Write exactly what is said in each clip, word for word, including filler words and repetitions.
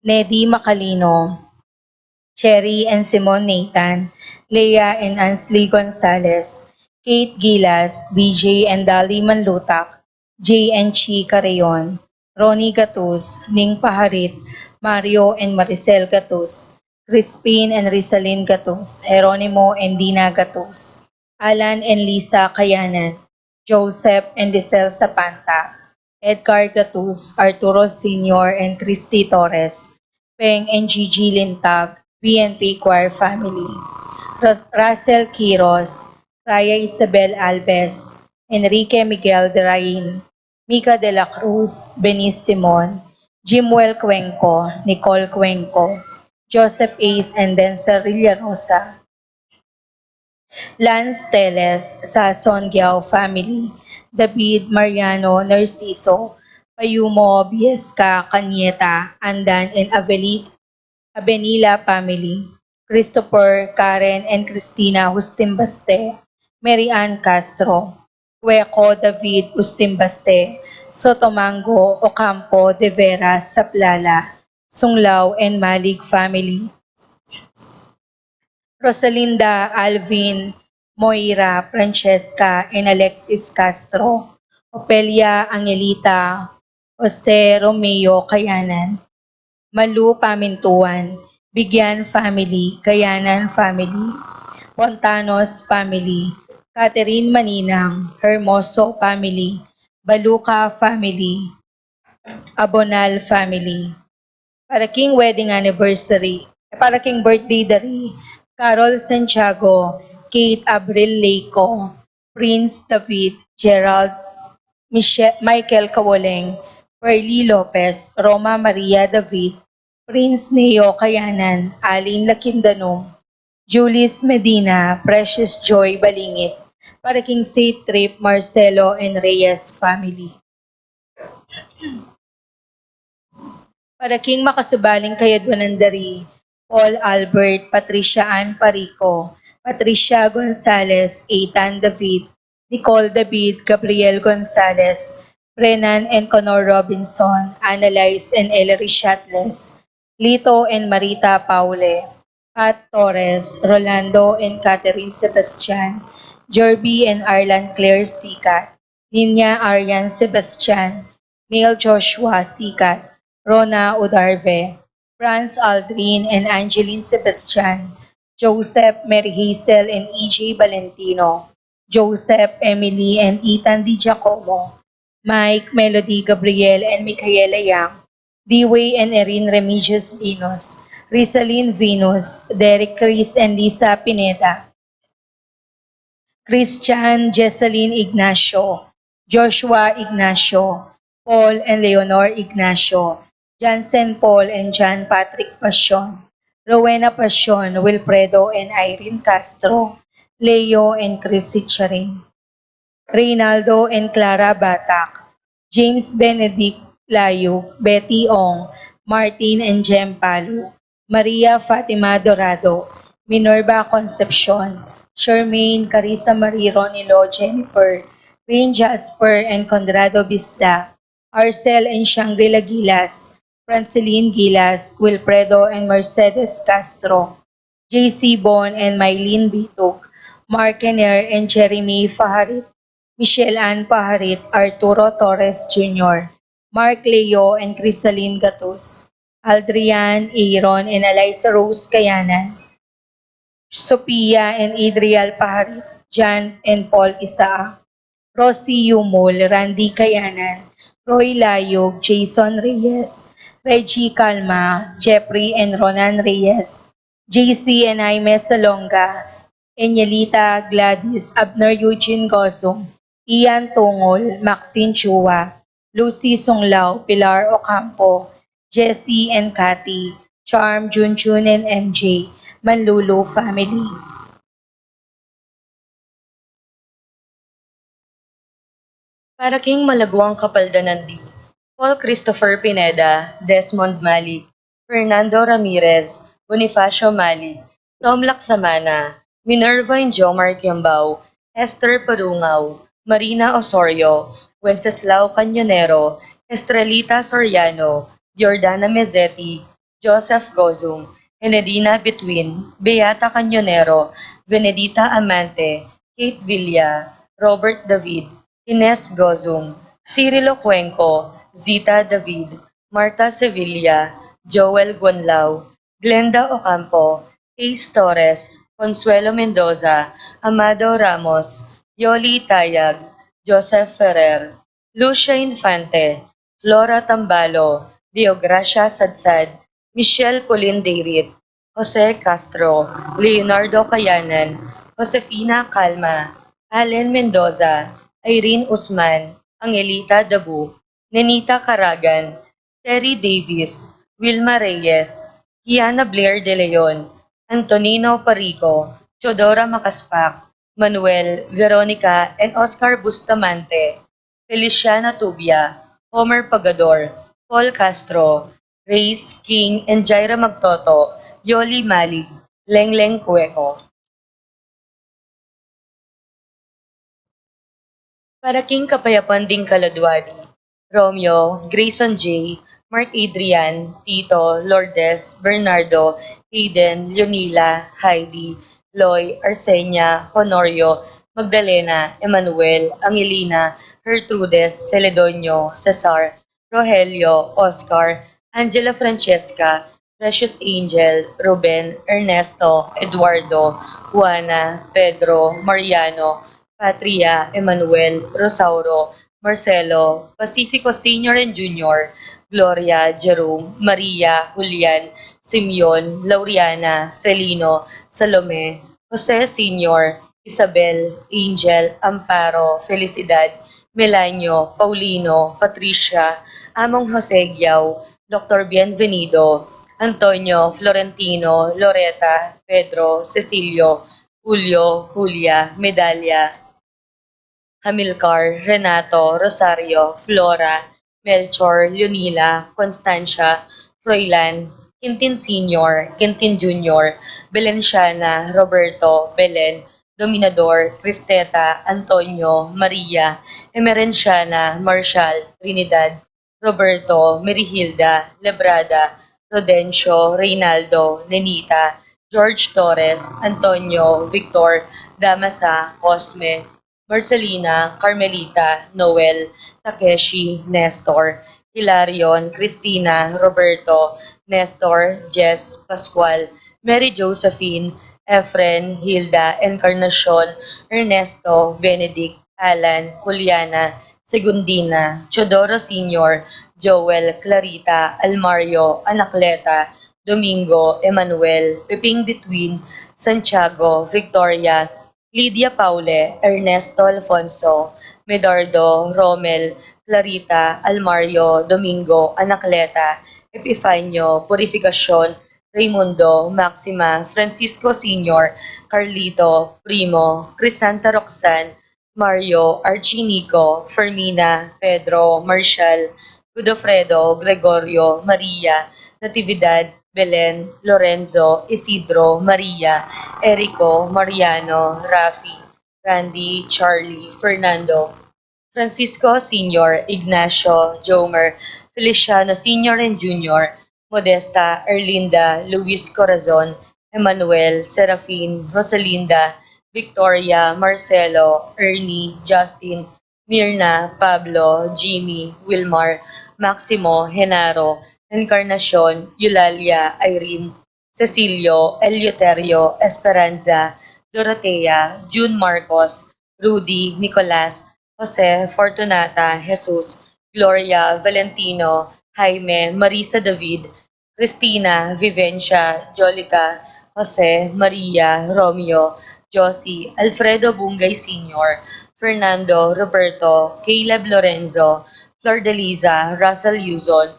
Nedi Macalino, Cherry and Simon Nathan, Leah and Ansley Gonzalez, Kate Gilas, B J and Dali Manlutak, J and Chi Carreon, Ronnie Gatus, Ning Paharit, Mario and Maricel Gatus, Crispin and Rizalin Gatus, Jeronimo and Dina Gatus, Alan and Lisa Kayanan, Joseph and Lisel Sapanta, Edgar Gatus, Arturo Senior and Christy Torres, Peng and Gigi Lintag, B N P Choir family, Ros- Russell Quiros, Raya Isabel Alves, Enrique Miguel de Rain, Mika de la Cruz, Benice Simon, Jimwell Cuenco, Nicole Cuenco, Joseph Ace and Denzel Villarosa, Lance Teles, Sason Giao family, David Mariano Narciso, Payumo Biesca Cañeta, Andan and Aveli- Abenila family, Christopher, Karen and Christina Justin Baste, Mary Ann Castro, Cueco David Justin Baste, Sotomango Ocampo de Vera Saplala, Sunglao and Malig family, Rosalinda, Alvin, Moira, Francesca, and Alexis Castro, Opelia, Angelita, Jose Romeo Kayanan, Malu Pamintuan, Bigyan family, Kayanan family, Pontanos family, Catherine Maninang, Hermoso family, Baluca family, Abonal family. Para king wedding anniversary, para king birthday dari, Carol Santiago, Kate Abril Leco, Prince David, Gerald, Miche- Michael Kawoleng, Perly Lopez, Roma Maria David, Prince Neo Kayanan, Alin Lakindanum, Julius Medina, Precious Joy Balingit, para king safe trip, Marcelo and Reyes family. Para king makasubaling kayadwanan dari, Paul Albert, Patricia Ann Parico, Patricia Gonzalez, Ethan David, Nicole David, Gabriel Gonzalez, Brennan and Connor Robinson, Annalise and Ellery Shatles, Lito and Marita Paule, Pat Torres, Rolando and Catherine Sebastian, Jorby and Arlan Claire Sikat, Ninya Arian Sebastian, Neil Joshua Sikat, Rona Udarve, Franz Aldrin and Angeline Sebastian, Joseph, Mary Hazel and E J Valentino, Joseph, Emily and Ethan Di Giacomo, Mike, Melody, Gabriel and Michaela Yang, Dewey and Erin Remedios Venus, Rizalin Venus, Derek Chris and Lisa Pineda, Christian, Jesselyn Ignacio, Joshua Ignacio, Paul and Leonor Ignacio, Jansen Paul and John Patrick Pasion, Rowena Pasion, Wilfredo and Irene Castro, Leo and Chrissy Charing, Reynaldo and Clara Batak, James Benedict Layug, Betty Ong, Martin and Jem Palu, Maria Fatima Dorado, Minerva Concepcion, Charmaine, Carissa Marie, Ronilo, Jennifer, Rain Jasper and Conrado Bisda, Arcel and Shangri-La Gilas, Franceline Gilas, Wilfredo and Mercedes Castro, J C Bon and Mylene Bitug, Mark Kenner and Jeremy Faharit, Michelle Ann Paharit, Arturo Torres Junior, Mark Leo and Crisalin Gatus, Aldrian, Aaron and Eliza Rose Kayanan, Sophia and Adriel Paharit, John and Paul Isaac, Rosie Yumul, Randy Kayanan, Roy Layug, Jason Reyes, Reggie Calma, Jeffrey and Ronan Reyes, J C and Jaime Salonga, Enyelita, Gladys, Abner Eugene Gozum, Ian Tungol, Maxine Chua, Lucy Sunglao, Pilar Ocampo, Jessie and Cathy, Charm, Junjun and M J, Manlulu family. Para king malaguang kapaldanan di, Paul Christopher Pineda, Desmond Malik, Fernando Ramirez, Bonifacio Malik, Tom Laksamana, Minerva and Jomar Kiambao, Esther Parungaw, Marina Osorio, Wenceslao Cañonero, Estrelita Soriano, Jordana Mezzetti, Joseph Gozum, Henedina Betwin, Beata Cañonero, Benedita Amante, Kate Villa, Robert David, Ines Gozum, Cirilo Cuenco, Zita David, Martha Sevilla, Joel Guanlao, Glenda Ocampo, Ace Torres, Consuelo Mendoza, Amado Ramos, Yoli Tayag, Joseph Ferrer, Lucia Infante, Flora Tambalo, Deogracia Sadsad, Michelle Pauline Dayrit, Jose Castro, Leonardo Cayanan, Josefina Calma, Allen Mendoza, Irene Usman, Angelita Dabu, Nenita Caragan, Terry Davis, Wilma Reyes, Kiana Blair de Leon, Antonino Parico, Teodora Macaspac, Manuel, Veronica, and Oscar Bustamante, Feliciana Tubia, Homer Pagador, Paul Castro, Reyes, King, and Jaira Magtoto, Yoli Malig, Lengleng Cueco. Para king kapayapan ding kaladua di, Romeo, Grayson J, Mark Adrian, Tito, Lourdes, Bernardo, Hayden, Leonila, Heidi, Loy, Arsenia, Honorio, Magdalena, Emmanuel, Angelina, Gertrudes, Celedonio, Cesar, Rogelio, Oscar, Angela Francesca, Precious Angel, Ruben, Ernesto, Eduardo, Juana, Pedro, Mariano, Patria, Emmanuel, Rosauro, Marcelo, Pacifico Senior and Junior, Gloria, Jerome, Maria, Julian, Simeon, Lauriana, Felino, Salome, Jose Senior, Isabel, Angel, Amparo, Felicidad, Melanio, Paulino, Patricia, Among Jose Giao, Doctor Bienvenido, Antonio, Florentino, Loreta, Pedro, Cecilio, Julio, Julia, Medalia, Hamilcar, Renato, Rosario, Flora, Melchor, Leonila, Constancia, Froilan, Quintin Senior, Quintin Junior, Belenciana, Roberto, Belen, Dominador, Cristeta, Antonio, Maria, Emerenciana, Marshall, Trinidad, Roberto, Merihilda, Lebrada, Rodencio, Reynaldo, Nenita, George Torres, Antonio, Victor, Damasa, Cosme, Marcelina, Carmelita, Noel, Takeshi, Nestor, Hilarion, Cristina, Roberto, Nestor, Jess, Pascual, Mary Josephine, Efren, Hilda, Encarnacion, Ernesto, Benedict, Alan, Juliana, Segundina, Teodoro Senior, Joel, Clarita, Almario, Anacleta, Domingo, Emmanuel, Peping Between, Santiago, Victoria, Lydia Paule, Ernesto Alfonso, Medardo, Romel, Clarita, Almario, Domingo, Anacleta, Epifanio, Purificacion, Raymundo, Maxima, Francisco Senior, Carlito, Primo, Crisanta, Roxanne, Mario, Archie, Nico, Fermina, Pedro, Marshall, Godofredo, Gregorio, Maria, Natividad, Belen, Lorenzo, Isidro, Maria, Erico, Mariano, Rafi, Randy, Charlie, Fernando, Francisco Senior, Ignacio, Jomer, Feliciano Senior and Junior, Modesta, Erlinda, Luis, Corazon, Emmanuel, Serafin, Rosalinda, Victoria, Marcelo, Ernie, Justin, Mirna, Pablo, Jimmy, Wilmar, Maximo, Genaro, Encarnacion, Eulalia, Irene, Cecilio, Eleuterio, Esperanza, Dorotea, June, Marcos, Rudy, Nicolas, Jose, Fortunata, Jesus, Gloria, Valentino, Jaime, Marisa, David, Cristina, Vivencia, Jolica, Jose, Maria, Romeo, Josie, Alfredo, Bungay Senior, Fernando, Roberto, Caleb, Lorenzo, Flor de Liza, Russell, Yuzon,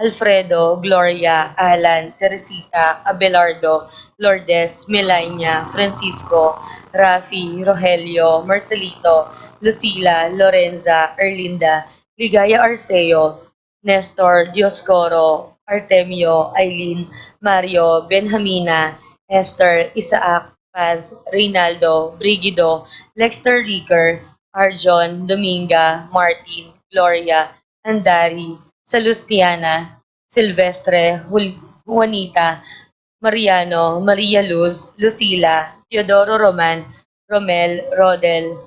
Alfredo, Gloria, Alan, Teresita, Abelardo, Lourdes, Melania, Francisco, Rafi, Rogelio, Marcelito, Lucila, Lorenza, Erlinda, Ligaya, Arceo, Nestor, Dioscoro, Artemio, Aileen, Mario, Benjamina, Esther, Isaac, Paz, Reynaldo, Brigido, Lexter, Ricker, Arjon, Dominga, Martin, Gloria, Andari, Salustiana, Silvestre, Jul-, Juanita, Mariano, Maria Luz, Lucila, Teodoro Roman, Romel, Rodel,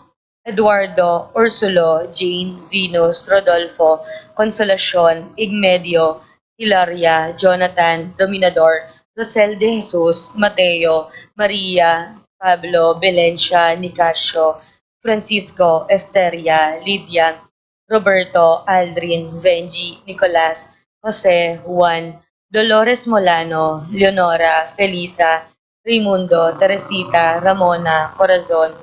Eduardo, Ursulo, Jane, Venus, Rodolfo, Consolacion, Igmedio, Hilaria, Jonathan, Dominador, Rosel de Jesus, Mateo, Maria, Pablo, Belencia, Nicasio, Francisco, Esteria, Lydia, Roberto, Aldrin, Venji, Nicolas, Jose, Juan, Dolores Molano, Leonora, Felisa, Raimundo, Teresita, Ramona, Corazon,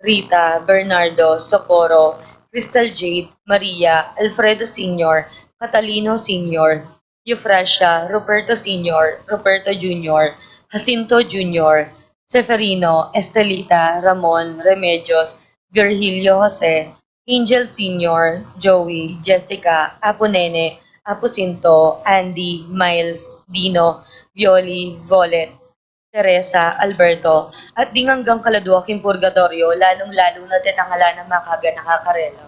Rita, Bernardo, Socorro, Crystal Jade, Maria, Alfredo Senior, Catalino Senior, Eufrasia, Ruperto Senior, Ruperto Junior, Jacinto Junior, Seferino, Estelita, Ramon, Remedios, Virgilio Jose, Angel Senior, Joey, Jessica, Apu Nene, Apu Sinto, Andy, Miles, Dino, Violi, Volet, Teresa, Alberto, at ding anggang kaladua king purgatoryo, lalung-lalu na detang ala nang makaganaka karela.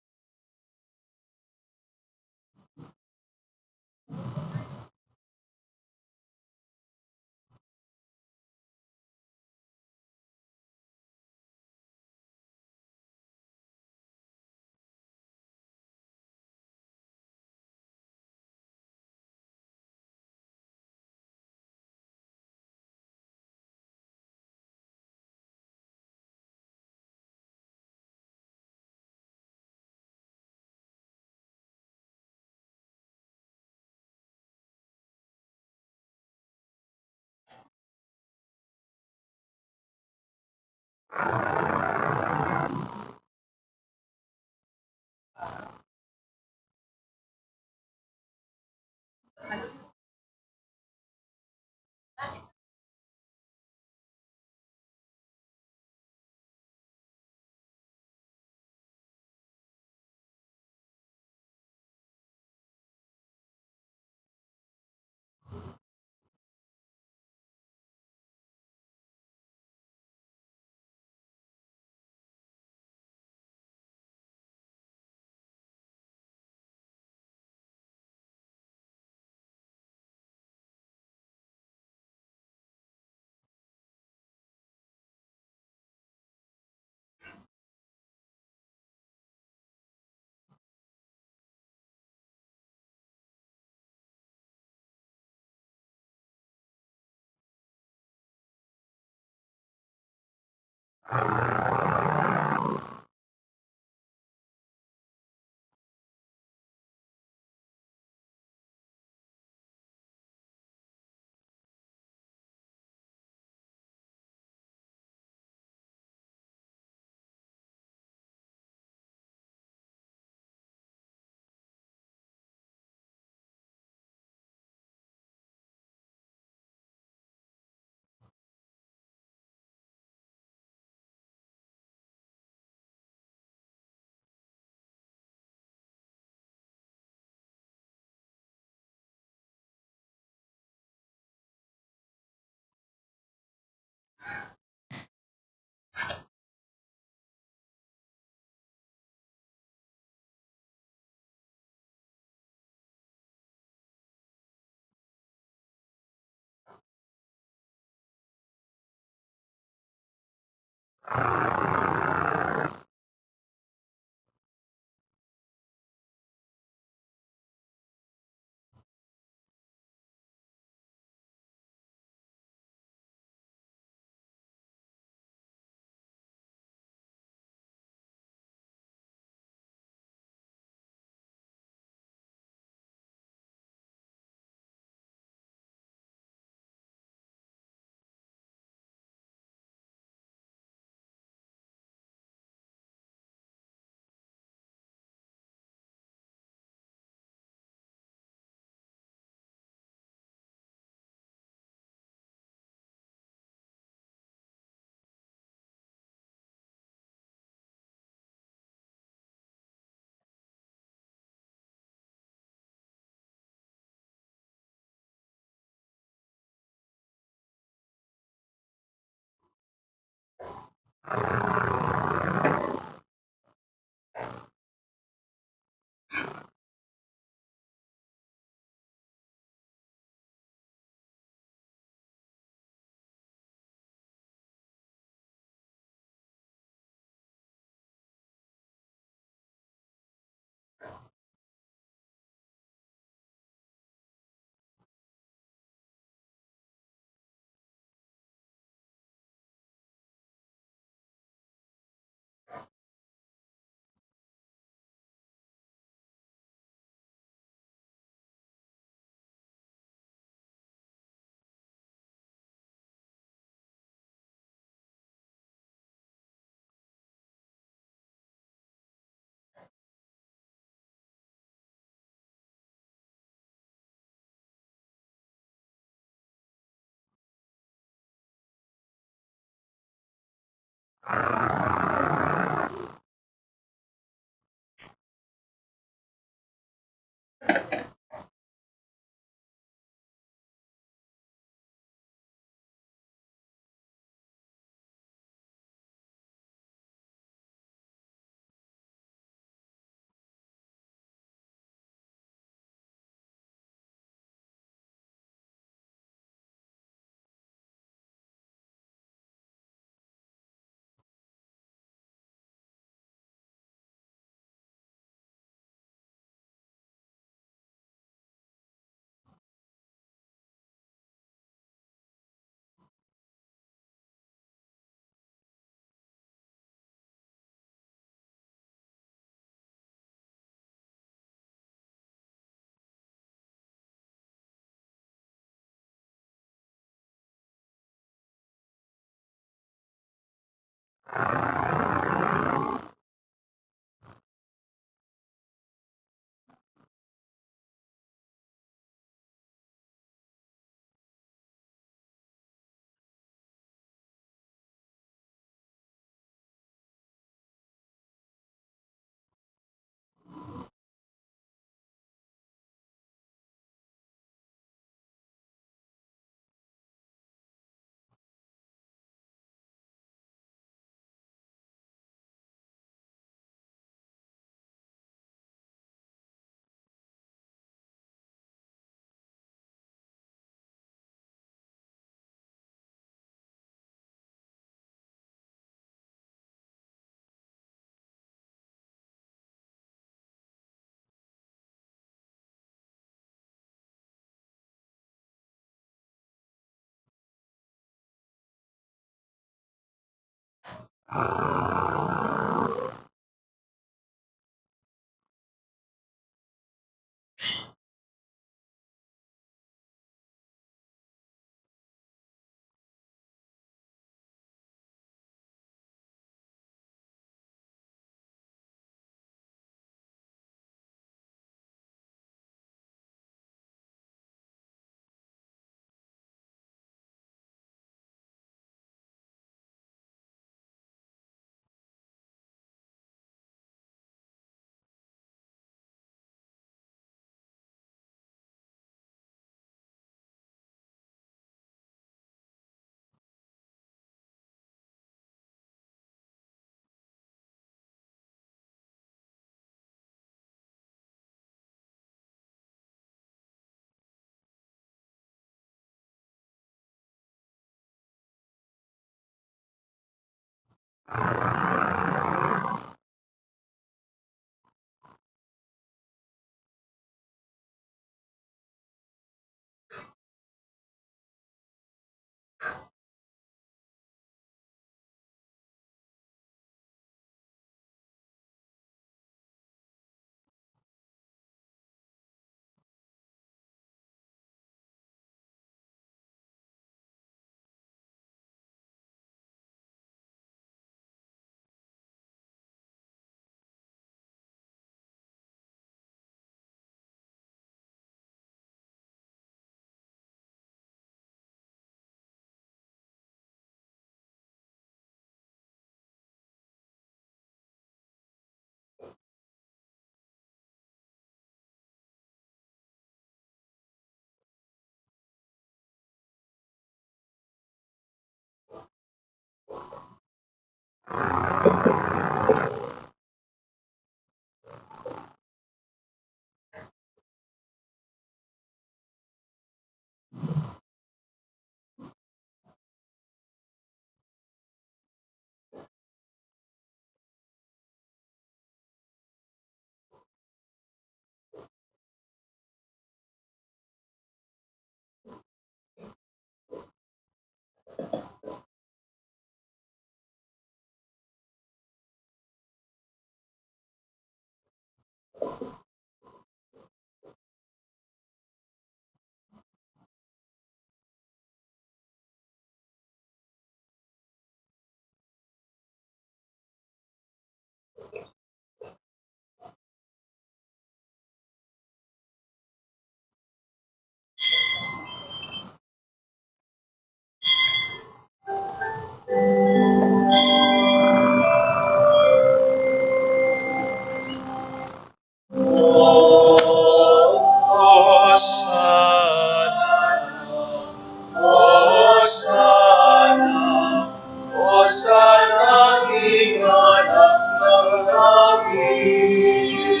Hosana, Hosana, king anak ng David.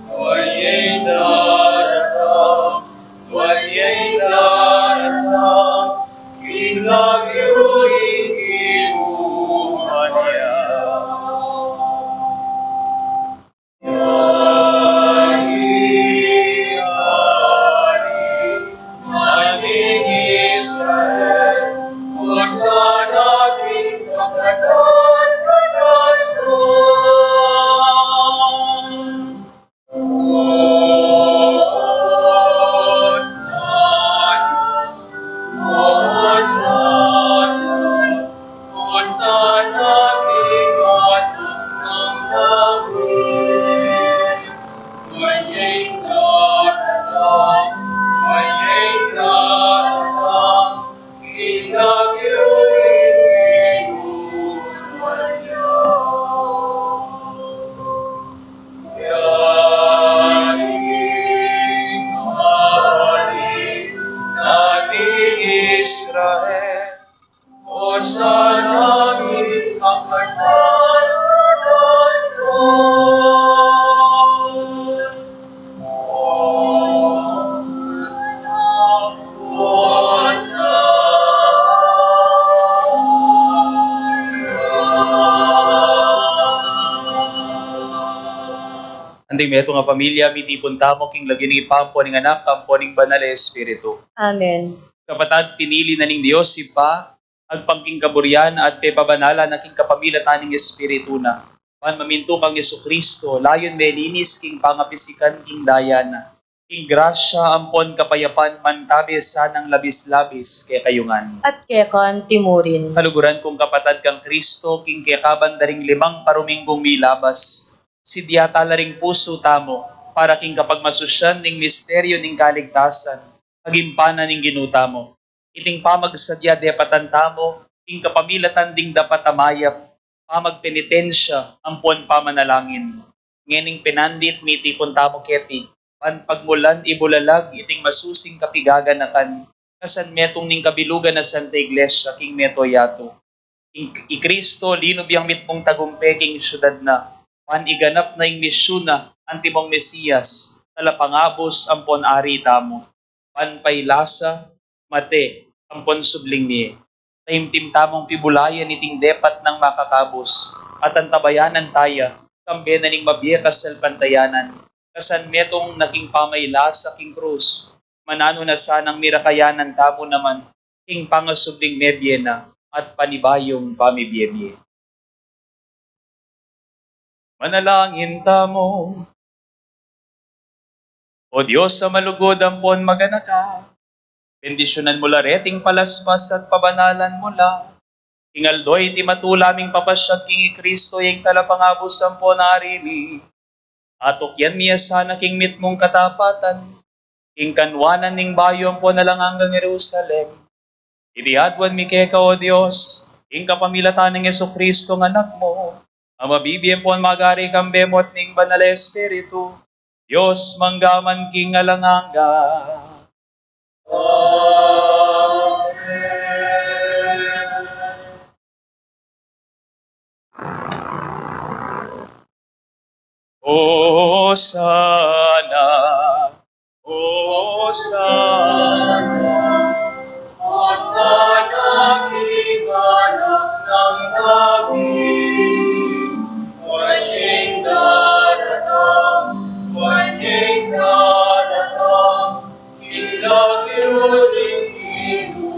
Nuan ya ing daratang, nuan ya ing daratang, king lagyu ning kibuhan ya. Ari, Ari, man ning Israel, Hosana king pakataas-taasan. Hosana, Hosana, Hosana king Sa langit ang atas na Dios. Anting metung a pamilya, mitipun tamu king lagyu ning Ibpa, ampo ning Anak, ampo ning Banal a Espiritu. Amen. Kapatad, pinili na ning Dios Ibpa agpang king kaburian at pepabanalan na king kapamilatan ning Espiritu na, ban mamintu kang Jesucristo, layun melinis king pangapisikan king daya na, king grasya ampon kapayapan mantabe sanang labis-labis kekayu ngan. At keka antimurin. Kaluguran kung kapatad kang Kristo, king kekaban da ring limang paruminggung milabas, sidya tala ring pusu tamu, para king kapagmasusyan ning misteryu ning kaligtasan, agimpanan ning Ginu tamu. Iting pamagsadya depatan tamu, king kapamilatan ding dapat a mayap, pamagpenitensya, ampon pamanalangin. Ngening pinandit mitipun tamu keti, ban pagmulan ibulalag iting masusing kapigaganakan, kasan metung ning kabilugan na Santa Iglesia king meto yatu. Ing, i Kristo linub yang mitmung tagumpe king siudad na, ban iganap na ing misyun na, antimong Mesias, talapangabus ampon Ari tamu. Ban pailasa, mate, ampon subling mie, taimtim tamung pibulayan iting depat nang makakabus, at antabayanan taya, kambe na ning mabie kasalpantayanan, kasan metung na king pamailasa king krus, mananu na sanang mirakayanan tamu naman, king pangasubling mebie na, at panibayung pamibie-bie. Manalangin tamu. O Dios a malugud ampon maganaka, bendisyunan mu la reting palaspas at pabanalan mu la. King aldo iti matula ming papasyag king i Kristo, ing talapangabus ampon Ari mi. Atukyan mi ya sana king mitmung katapatan, king kanwanan ning bayu ampon alang anggang Jerusalem. Iti aduan mi keka, O Dios, king kapamilatan nang Jesucristo a Anak mu, a mabibie ampon magari kambe mu at ning Banal a Espiritu, Dios mangga man king alang angga. Amen. Hosana, Hosana, Hosana king anak nang David. Maning daratang, maning daratang, king lagyu ning Ginu.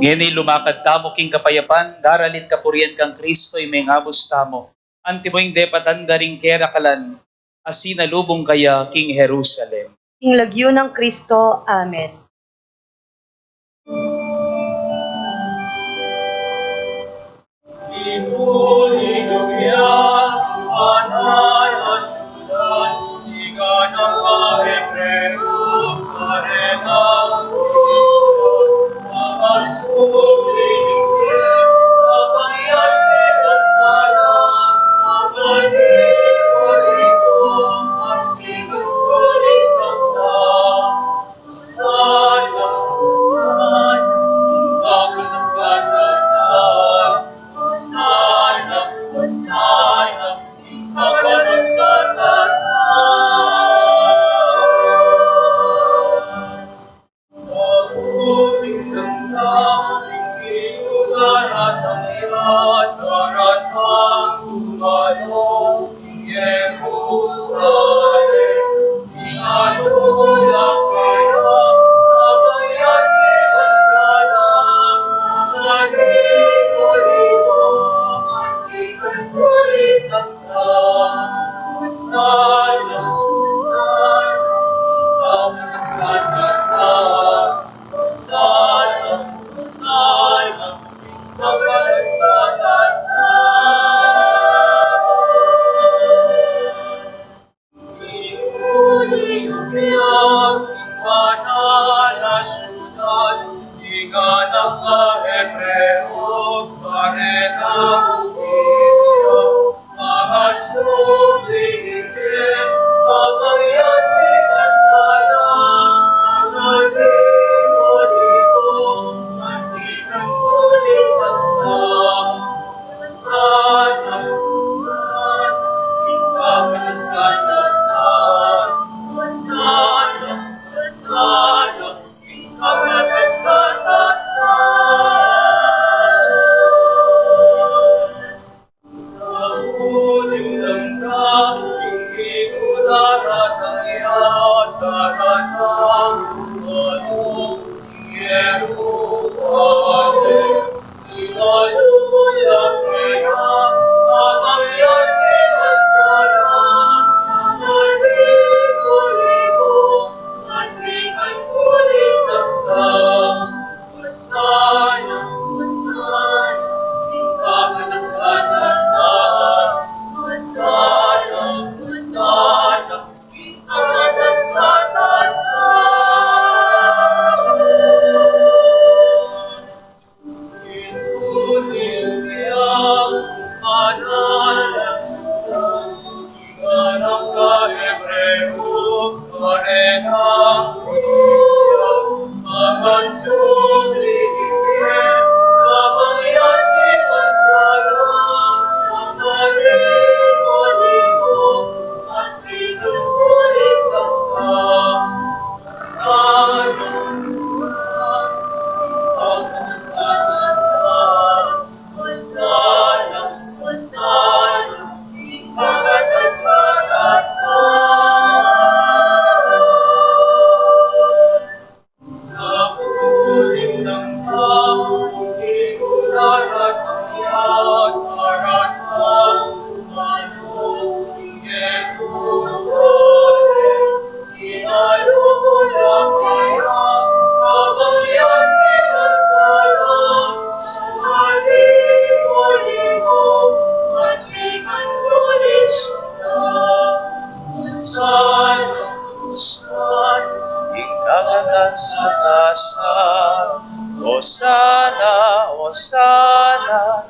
Ngeni lumakad tamu king kapayapan, daralit kapurian kang Kristo, ing mengabus tamu. Antimo ing depatan da ring kerakalan a sinalubung kaya king Jerusalem. King lagyu nang Kristo. Amen. Ikakataas-taas, Osana, Osana.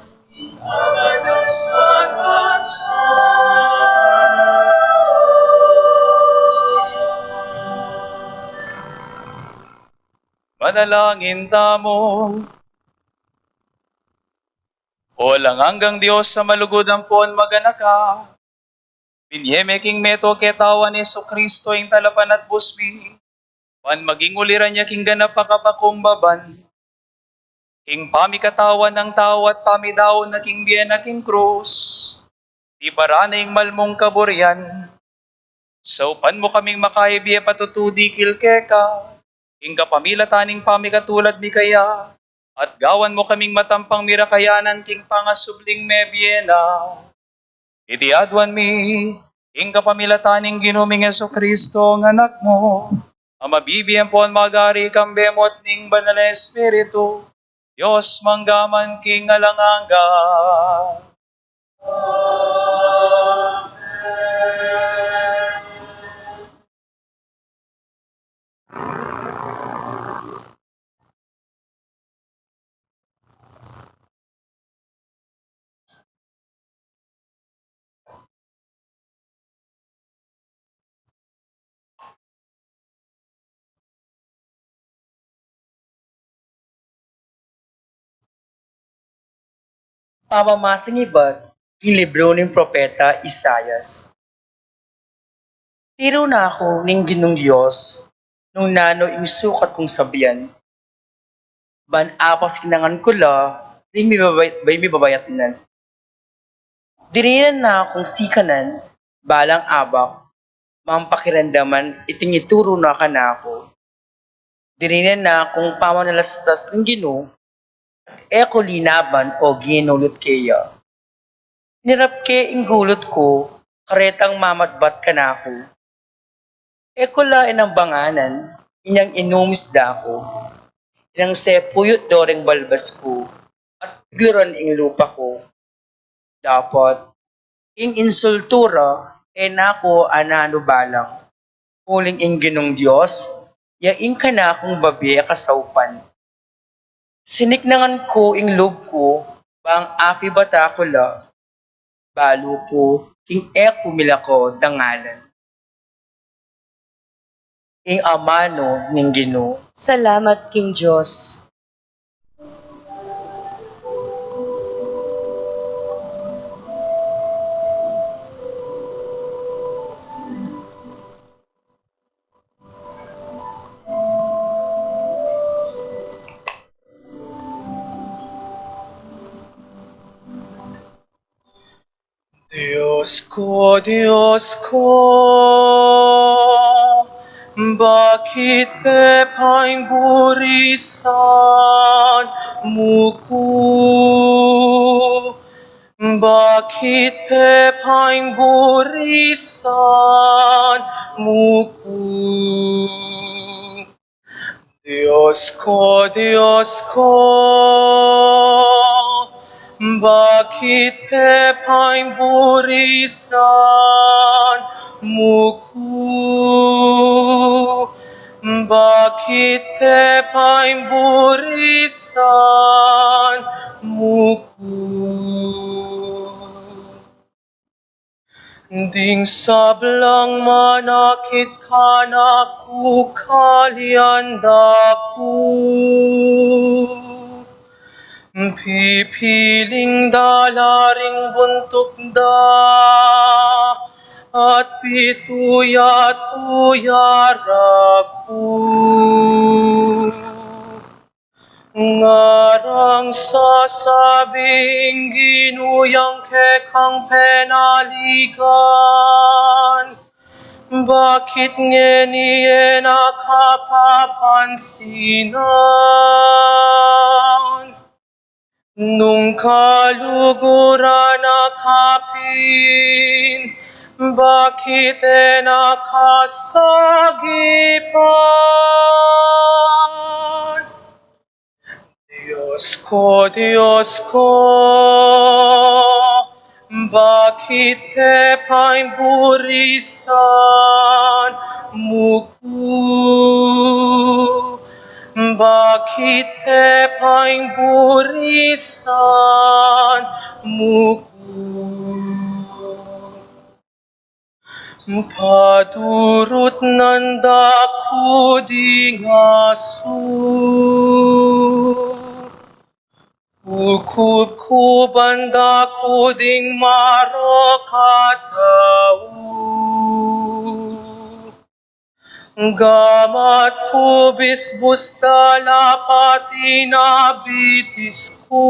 Manalangin tamu. O alang anggang Dios a malugud ampon maganaka, binie me king meto keta Jesucristo ing Talapanatbus mi, ban maging uliran ya king ganap a kapakumbaban, king pamikatawan nang tau at pamidaun na king bie na king krus, tibaran na ing mal mung kaburian. Saupan mu kaming makaibie patutu dikil keka, king kapamilatan ning pamikatulad mi kaya, at gawan mu kaming matampang mirakayanan king pangasubling mebie na. Iti aduan mi, king kapamilatan ning Ginu ming Jesucristo, nga Anak mu, a mabibie ampon magari kambe mu at ning Banal a Espiritu, Dios mangga man king alang angga. Pamamasang ibat king libru ning propeta Isaias. Tiru na ku ning Ginung Dios nung nanu ing sukat kung sabian. Ban apasiknangan ku la ring mibabay-, bay mibabayatnan. Dininan na kung sikanan balang abak, mang pakiramdaman iting ituru na kanaku. Dininan na kung pamanalastas ning Ginu, e ku linaban o ginulut keya. Nirap ke ing gulut ku, karetang mamatbat kanaku. E ku la inambanganan inyang inumis da ku, inyang sepuyut do ring balbas ku, at pigluran ing lupa ku. Dapot ing insultu ra e na ku ananu balang, uling ing Ginung Dios ya ing kanakung babie kasaupan. Siniknangan ku ing lub ku, bang apibata ku la, balu ku king e ku milako dangalan. Ing amanu ning Ginu. Salamat king Dios. Dios ku, Dios ku, bakit pe paiburisan mu ku? Bakit pe paiburisan mu ku? Dios ku, Dios ku, bakit pe paiburisan mu ku? Bakit pe paiburisan mu ku? Ding sablang manakit kanaku, kalian da ku. Pipiling da la ring buntuk da, at pituya-tuya ra ku. Ngarang sasabi ing Ginu yang kekang penaligan, bakit ngeni e na kapapansinan? Nung kaluguran na ka pin, bakit e na kasagipan? Dios ko, Dios ko, bakit pepaiburisan mu ku? Bakit pepaiburisan mu ku? Padurutnan da ku ding asu, kukubkuban da ku ding marok a tau. Gamat ku bisbus da la pati na bitis ku,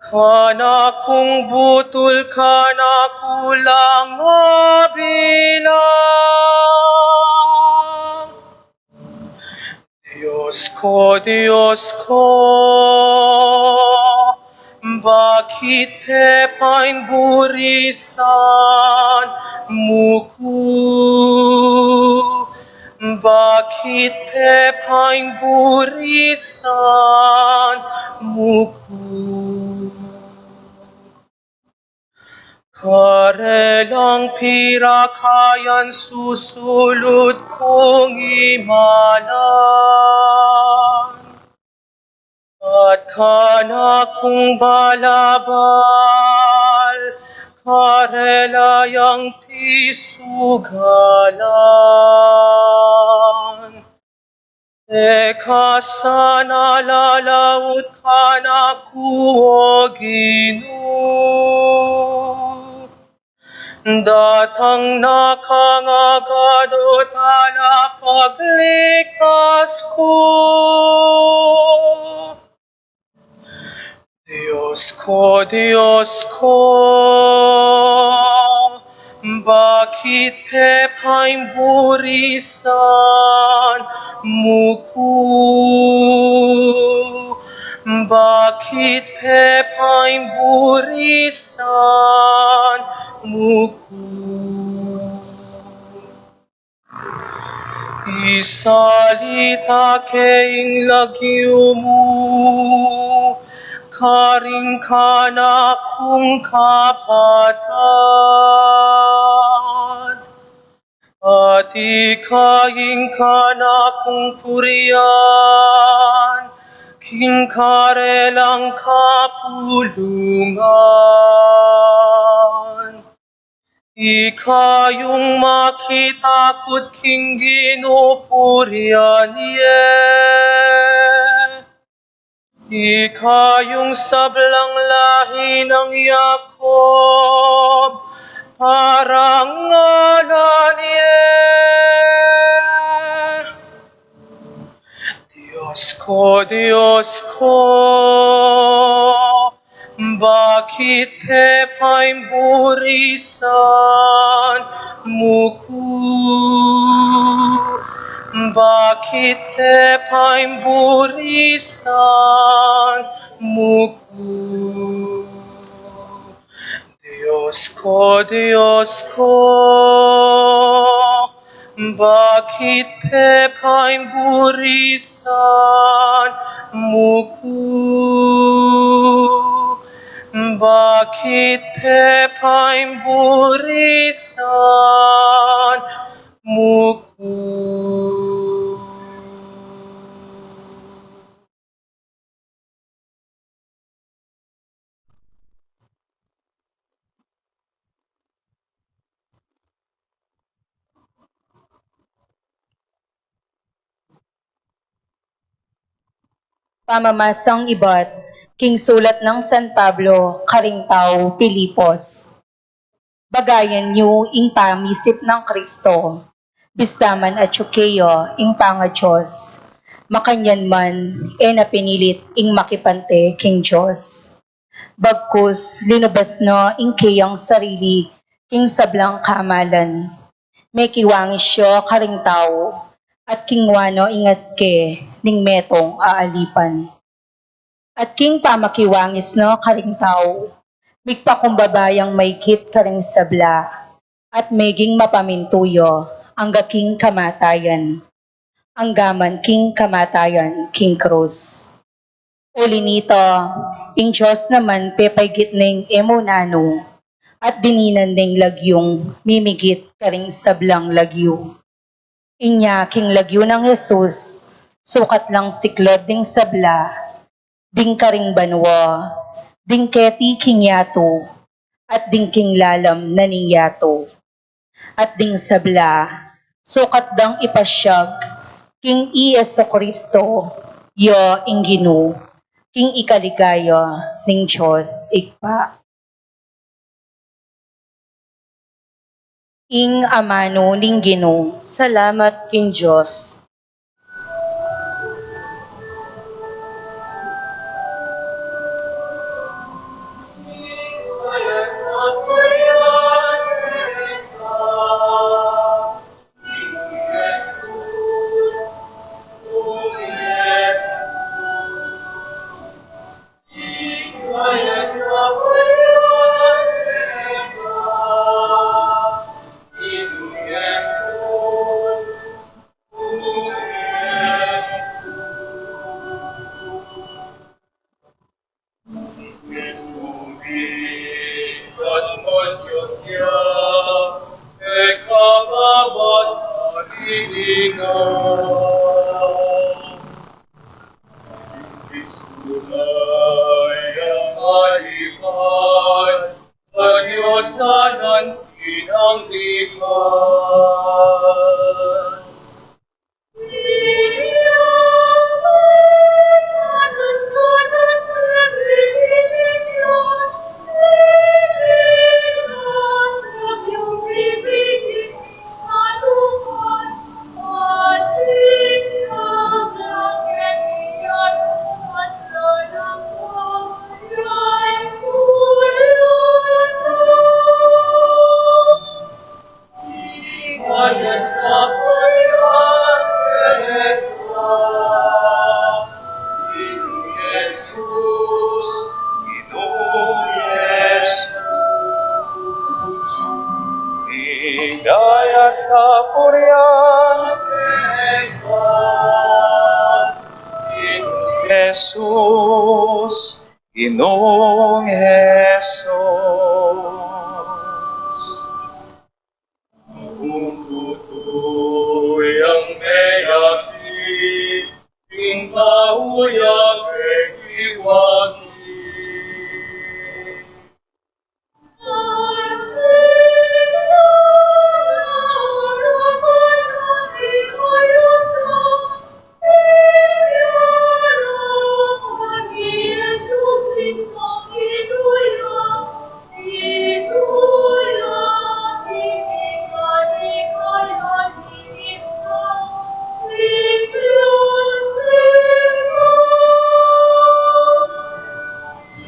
kanakung butul kanaku lang mabilang. Dios ko, Dios ko, bakit pepaiburisan mu ku? Bakit pepaiburisan mu ku? Karelang pirakayan susulut kung imalan, at kanakung balabal karela yang pisugalan. E ka sana lalaut kanaku, O Ginu. Datang na kang agad, O Talapagligtas ku. Dios ko, Dios ko, bakit pepaiburisan mu ku? Bakit pepaiburisan mu ku? Isalita ke ing lagyu mu karing kanakung kapatad, at ika ing kanakung purian king karelang kapulungan. Ika yung makitakut king Ginu, purian ye. Ika yung sablang lahi nang Jacob, parangalan ye. Dios ko, Dios ko, bakit pepaiburisan mu ku? Bakit pepaiburisan mu ku? Dios ko, Dios ko, bakit pepaiburisan mu ku? Bakit pepaiburisan mu ku? Pamamasang ibat king sulat nang San Pablo karing taga Filipos. Bagayan yu ing pamisip nang Kristo. Bista man atyu keya ing pangaDios, makanyan man e na pinilit ing makipante king Dios. Bagkus linubas na ing keyang sarili king sablang kamalan. Mekiwangis ya karing tau, at kingwa na ing aske ning metung a alipan. At king pamakiwangis na karing tau, migpakumbaba yang maigit karing sabla, at meging mapamintu ya angga king kamatayan, angga man king kamatayan king krus. Uli nita, ing Dios naman pepaigit ning e mu nanu, at dininan ning lagyung mimigit karing sablang lagyu. Inya king lagyu nang Jesus, sukat lang siklud ding sabla, ding karing banua, ding keti king yatu, at ding king lalam na ning yatu. At ding sabla, sukat dang ipasyag king i Jesucristo, ya ing Ginu, king ikaligaya ning Dios Ibpa. Ing amanu ning Ginu. Salamat king Dios. Ligaya at kapurian keka, Ginung Jesus, Ginung Jesus. Kung tutu yang meyakit, ing tau yang mekiwagi.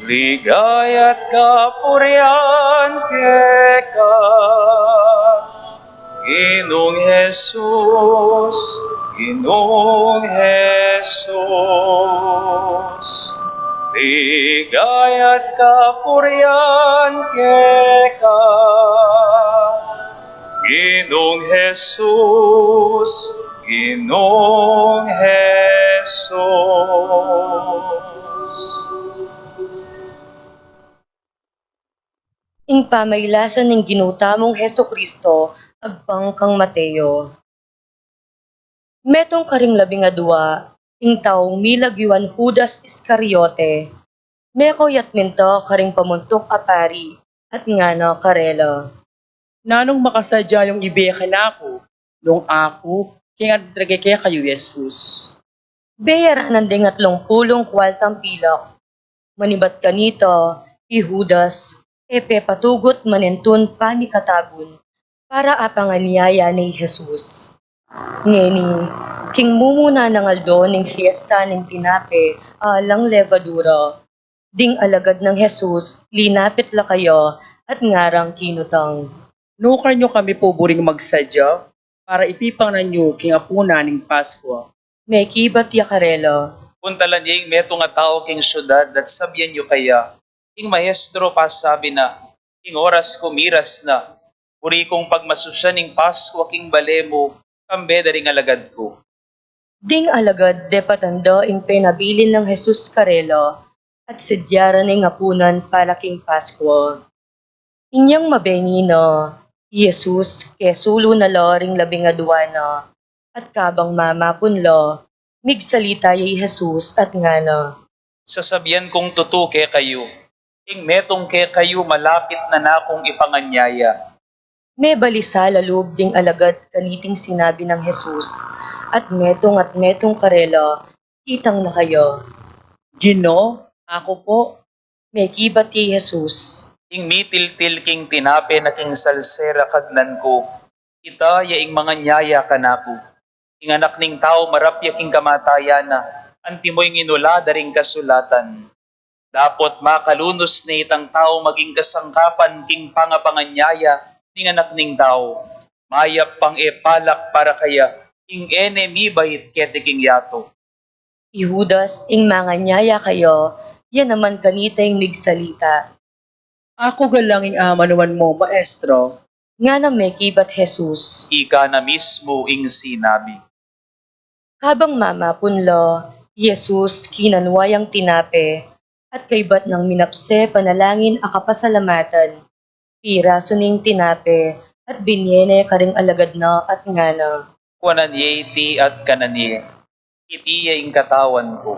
Ligaya't kapurian keka, Ginung Jesus, Ginung Jesus. Ligaya't kapurian keka, Ginung Jesus, Ginung Jesus. Ing pamailasan ning Ginu tamung Jesucristo agpang kang Mateo. Metung karing labing adua, ing taung milagyuan Judas Iscariote, meko yat minta karing pamuntuk a pari, at ngana karela, "Nanung makasadya yung ibe kanaku, nung aku king atrage kekayu Jesus?" Beyaranan deng atlung pulung kualtang pilak. Manibat kanita, i Judas, e pepatugut manentun pamikatagun para apanganyaya ne i Jesus. Ngeni, king mumuna nang aldo ning fiesta ning tinape a alang levadura, ding alagad nang Jesus linapit la kaya at ngarang kinutang, "Nukan yu kami pu buring magsadya para ipipanganan yu king apunan ning Paskua?" Mekibat ya karela, "Puntalan ye ing metung a tau king siudad at sabian yu kaya, 'Ing Maestro pasabi na, ing oras ku miras na. Buri kung pagmasusyan ing Paskua king bale mu kambe da ring alagad ku.'" Ding alagad depatan da ing penabilin nang Jesus karela at sadya ra ne ing apunan para king Paskua. Inyang mabengi na, i Jesus kesulu na la ring labing adua na, at kabang mamapun la, migsalita ya i Jesus at ngana, "Sasabian kung tutu kekayu, ing metung kekayu malapit na nakung ipanganyaya." Mebalisa la lub ding alagad kaniting sinabi nang Jesus, at metung at metung karela, itang na kaya. "Ginu, aku pu." Mekibat ya i Jesus, "Ing mitiltil king tinape na king salsera kagnan ku, ita ya ing manganyaya kanaku. Ing Anak ning Tau marapya king kamatayan na, antimo ing inula da ring kasulatan. Dapot makalunus ne itang tau maging kasangkapan king pangapanganyaya ning Anak ning Tau. Mayap pang e palak para kaya ing e ne mibait keti king yatu." I Judas, ing manganyaya kaya, ya naman kanita ing migsalita, "Aku galang ing amanuan mu, Maestro." Ngana mekibat Jesus, "Ika na mismu ing sinabi." Kabang mamapun la, i Jesus kinanua yang tinape, at kaybat nang minapse panalangin a kapasalamatan, pirasu ne ing tinape, at binye ne karing alagad na at ngana, "Kuanan ye iti at kanan ye. Iti ya ing katawan ku."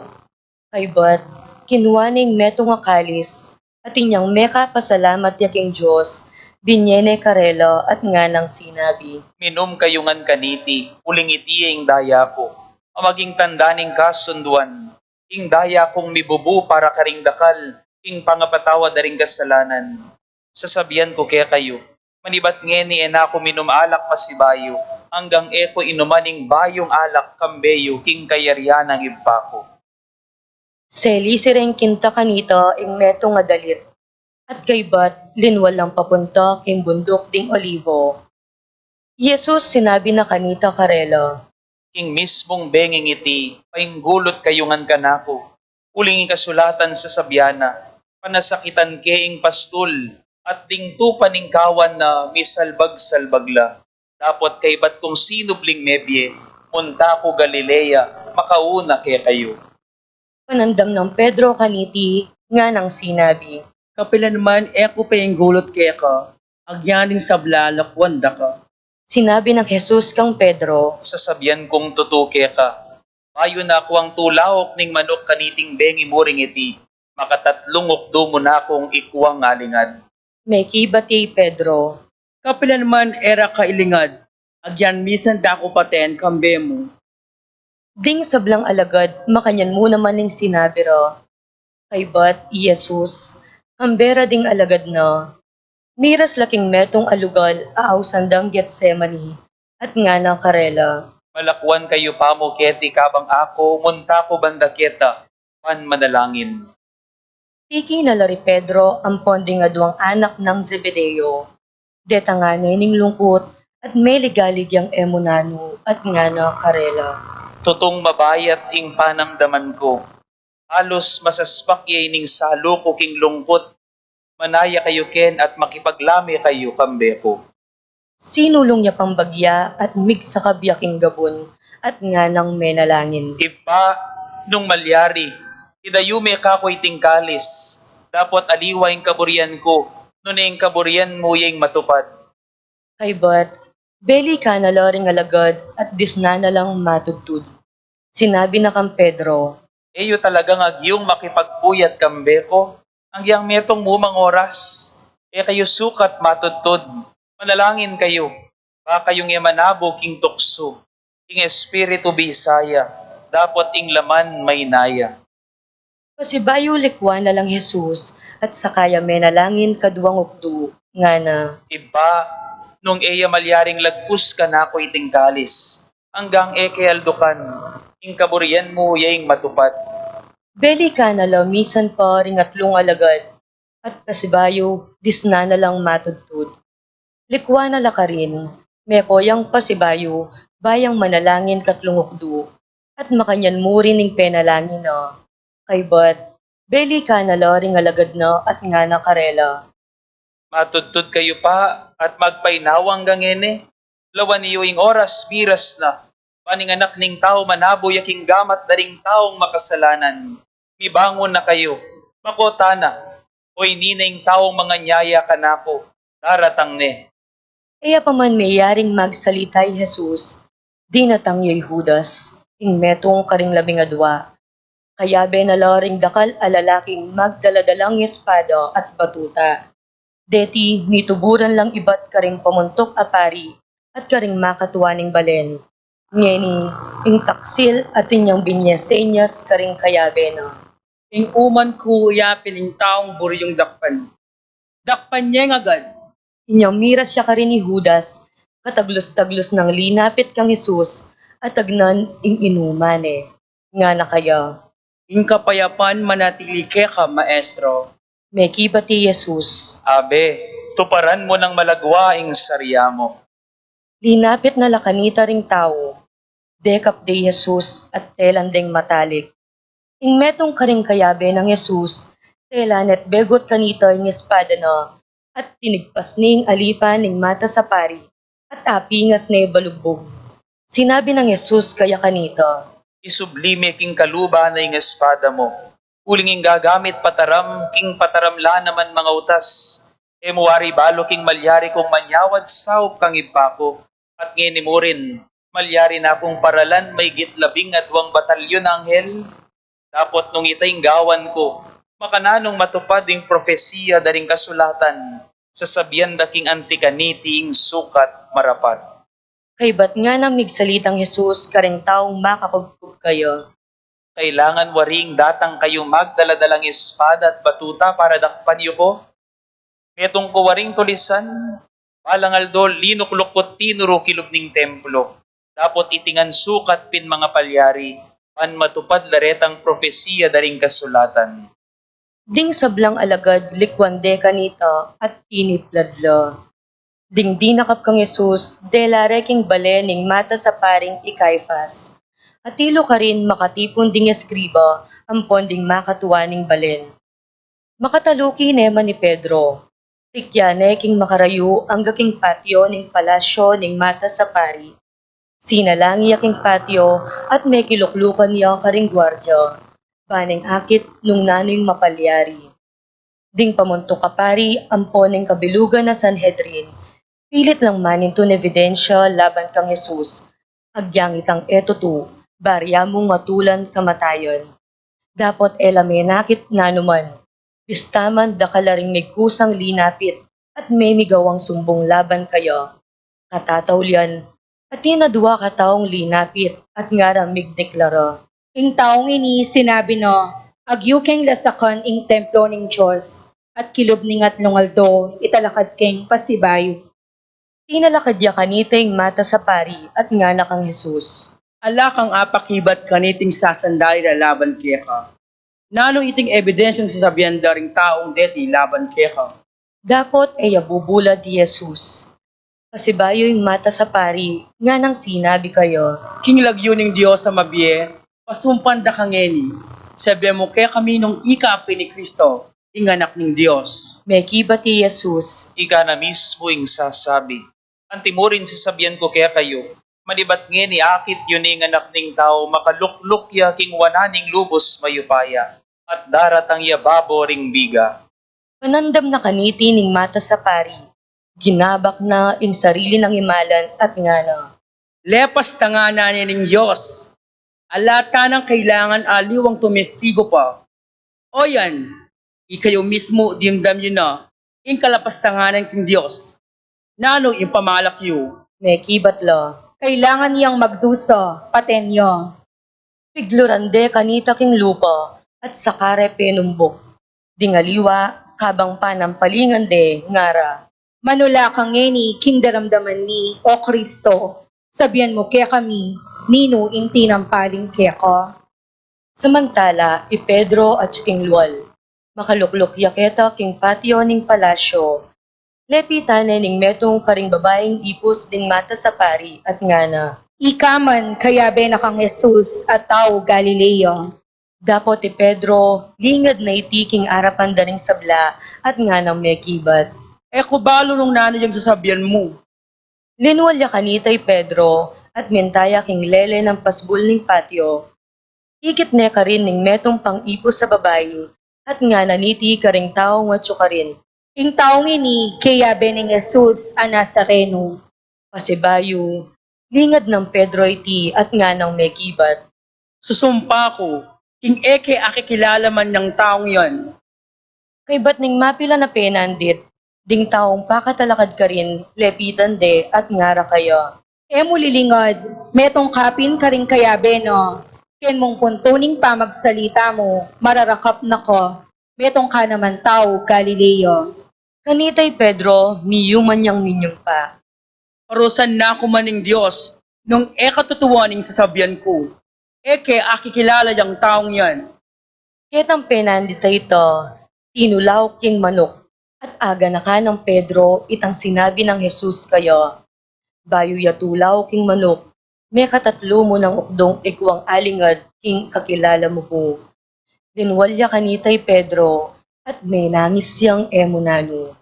Kaybat, kinua ne ing metung a kalis, at inyang mekapasalamat ya king Dios, binye ne karela at nganang sinabi, "Minum kayu ngan kaniti, uling iti ya ing daya ku, a maging tanda ning kasunduan, ing daya kung mibubu para karing dakal, ing pangapatawad da ring kasalanan. Sasabian ku kekayu, manibat ngeni e na ku minum alak pasibayu, anggang e ku inuman ing bayung alak kambe yu king kayarian nang Ibpa ku." Selisi reng kinta kanita ing metung a dalit, at kaybat linwal lang papunta king bunduk ding Olivo. I Jesus sinabi na kanita karela, "King mismung benging iti, painggulut kayu ngan kanaku, uling ing kasulatan sasabian na, 'Panasakitan ke ing pastul, at ding tupa ning kawan na misalbag-salbag la.' Dapot kaybat kung sinubling mebie, munta ku Galilea, makauna kekayu." Panandam nang Pedro kaniti, nganang sinabi, "Kapilan man e ku painggulut keka, agyan ding sabla lakwan da ka." Sinabi nang Jesus kang Pedro, "Sasabian kung tutu keka, bayu na kuang tulauk ning manuk kaniting bengi mu ring iti, makatatlung ukdu mu na kung ikuang alingad." Mekibat ya i Pedro, "Kapilan man e ra ka ilingad, agyan misan da ku paten kambe mu." Ding sablang alagad makanyan mu naman ing sinabi ra. Kaybat i Jesus, kambe ra ding alagad na, miras la king metung a lugal a ausan dang Getsemani, at ngana karela, "Malakwan kayu pamu keti kabang aku munta ku banda keta, ban manalangin." Tiki na la ri Pedro ampon ding aduang anak nang Zebedeo. Detangan ne ning lungkut, at meligalig yang e mu nanu, at ngana karela, "Tutung mabayat ing panamdaman ku. Alus masaspak ya ining salu ku king lungkut. Manaya kayu ken at makipaglame kayu kambe ku." Sinulung ya pang bagya at migsakab ya king gabun, at nganang menalangin, "Ibpa, nung malyari, idayu me kaku iting kalis, dapot aliwa ing kaburian ku, nune ing kaburian mu ya ing matupad." Kaybat, belikan na la ring alagad at disnan na lang matudtud. Sinabi na kang Pedro, "E yu talagang agyung makipagpuyat kambe ku, anggiyang metung mumang oras, e kayu sukat matudtud. Manalangin kayu, ba kayung e manabu king tuksu. Ing espiritu bisa ya, Dapot ing laman maynaya. Pasibayu likwan na lang Jesus, at saka ya menalangin kaduang ukdu, ngana, Ibpa, nung e ya malyaring lagpus kanaku iting kalis, anggang e ke aldukan, ing kaburian mu ya ing matupad. Belikan na la misan pa ring atlung alagad, at pasibayu disnan na lang matudtud. Likwan na la karin, meko yang pasibayu, ba yang manalangin katlung ukdu, at makanyan mu rin ing penalangin na. Kaybat, belikan na la ring alagad na at ngana karela, Matudtud kayu pa, at magpainawa anggang ngeni, lawan yu ing oras miras na, ban ing Anak ning Tau manabu ya king gamat da ring taung makasalanan. Mibangun na kayu, makota na, oyni na ing taung manganyaya kanaku, daratang ne. E ya pa man meyaring magsalita i Jesus, dinatang ya i Judas, ing metung karing labing adua. Kayabe na la ring dakal a lalaking magdala-dalang espada at batuta. Deti mituburan lang ibat karing pamuntuk a pari at karing makatua ning balen. Ngeni, ing taksil atin yang binye senyas karing kayabe na. Ing uman ku ya pin ing taung buryung dakpan. Dakpan yeng agad. Inyang miras ya karin i Judas, kataglus-taglus nang linapit kang Jesus, at agnan ing inuman ne. Ngana kaya, Ing kapayapan manatili keka, Maestro. Mekibat i Jesus, Abe, tuparan mu nang malagwa ing sarya mu. Linapit na la kanita ring tau. Dekap de i Jesus at telan deng matalik. Ing metung karing kayabe nang Jesus, telan ne't begut kanita ing espada na, at tinigpas ne ing alipan ning matas a pari, at apingas ne balugbug. Sinabi nang Jesus kaya kanita, Isubli me king kaluban na ing espada mu, uling ing gagamit pataram king pataram la naman mangautas. E mu wari balu king malyari kung manyawad saup kang Ibpa ku, at ngeni mu rin, malyari na kung paralan maygit labing aduang batalyun anghel? Dapot nung ita ing gawan ku, makananung matupad ing profesia da ring kasulatan, sasabian da king anti kaniti ing sukat marapat. Kaybat nganang migsalitang Jesus karing taung makakubkub kaya, Kailangan waring datang kayung magdala-dalang espada at batuta para dakpan yu ku? Metung ku waring tulisan, balang aldo linukluk ku't tinuru kilub ning templo. Dapot iti ngan sukat pin mangapalyari, ban matupad la retang profesia da ring kasulatan. Ding sablang alagad likwan de kanita at tiniplad la. Ding dinakap kang Jesus, dela re king balen ning matas a paring i Caifas. Atilu karin makatipun ding eskriba ampon ding makatua ning balen. Makataluki ne man i Pedro. Tikya ne king makarayu angga king patio ning palasyo ning matas a pari. Sinalang ya king patio at mekiluklukan ya karing guardia, ba neng akit nung nanu ing mapalyari. Ding pamuntuk a pari ampon ning kabilugan a Sanhedrin, pilit lang manintun ebidensya laban kang Jesus. Agyang itang e tutu, barya mung atulan kamatayan. Dapot e la menakit nanuman, bista man dakal la ring migkusang linapit at memigawang sumbung laban kaya. Katataulian, atin a dua kataung linapit at ngara migdeklara, Ing taung ini sinabi na, agyu keng lasakan ing templo ning Dios, at kilub ning atlung aldo italakad keng pasibayu. Tinalakad ya kanita ing matas a pari at ngana kang Jesus, Ala kang apakibat kaniting sasandali da laban keka? Nanu iting ebidensyang sasabian da ring taung deti laban keka? Dapot e ya bubulad i Jesus. Pasibayu ing matas a pari, nganang sinabi kaya, King lagyu ning Dios a mabie, pasumpan da ka ngeni, sabian mu kekami nung ika pin i Kristo, ing Anak ning Dios. Mekibat i Jesus, Ika na mismu ing sasabi. Anti mu rin sasabian ku kekayu, manibat ngeni akit yu ne ing Anak ning Tau makalukluk ya king wanan ning lubus mayupaya, at daratang ya babo ring biga. Panandam na kaniti ning matas a pari, ginabak na ing sarili nang imalan at ngana, Lepas tanganan ne ning Dios, ala ta nang kailangan aliwang tumestigu pa. O yan, ikayu mismu dimdam yu na ing kalapastanganan king Dios. Nanu ing pamalak yu? Mekibat la, Kailangan yang magdusa, paten ya. Pigluran de kanita king lupa, at saka re penumbuk. Ding aliwa, kabang panampalingan de, ngara, "Manula ka ngeni king daramdaman mi, O Kristo, sabian mu kekami, ninu ing tinampaling keka?" Samantala i Pedro atyu king lual, makalukluk ya keta king patio ning palasyo. Lepitan ne ning metung karing babaing ipus ding matas a pari at ngana, "Ika man kayabe na kang Jesus a tau Galilea." Dapot i Pedro, lingad na iti king arapan da ring sabla at nganang mekibat, "E ku balu nung nanu yang sasabian mu." Linwal ya kanita i Pedro at minta ya king lele nang pasbul ning patio. Ikit ne karin ning metung pang ipus a babai at ngana niti karing taung atyu karin, "Ing taung ini keyabe ning Jesus a Nazareno." Pasibayu, lingad nang Pedro iti at nganang mekibat, "Susumpa ku king e ke akikilala man yang taung yan." Kaybat ning mapilan a penandit, ding taung pakatalakad karin, lepitan de at ngara kaya, "E mu lilingad, metung ka pin karing kayabe na. Ken mung puntu ning pamagsalita mu, mararakap na ka, metung ka naman tau Galilea." Kanita i Pedro, miyuman yang minyumpa, "Parusan na ku man ning Dios nung e katutuan ing sasabian ku. E ke akikilala yang taung yan." Ketang penandit a ita, tinulauk yang manuk, at aganakan nang Pedro itang sinabi nang Jesus kaya. Bayu ya tulauk yang manuk, mekatatlu mu nang ukdung e ku alingad king kakilala mu ku. Linwal ya kanita i Pedro, at menangis yang e mu nanu.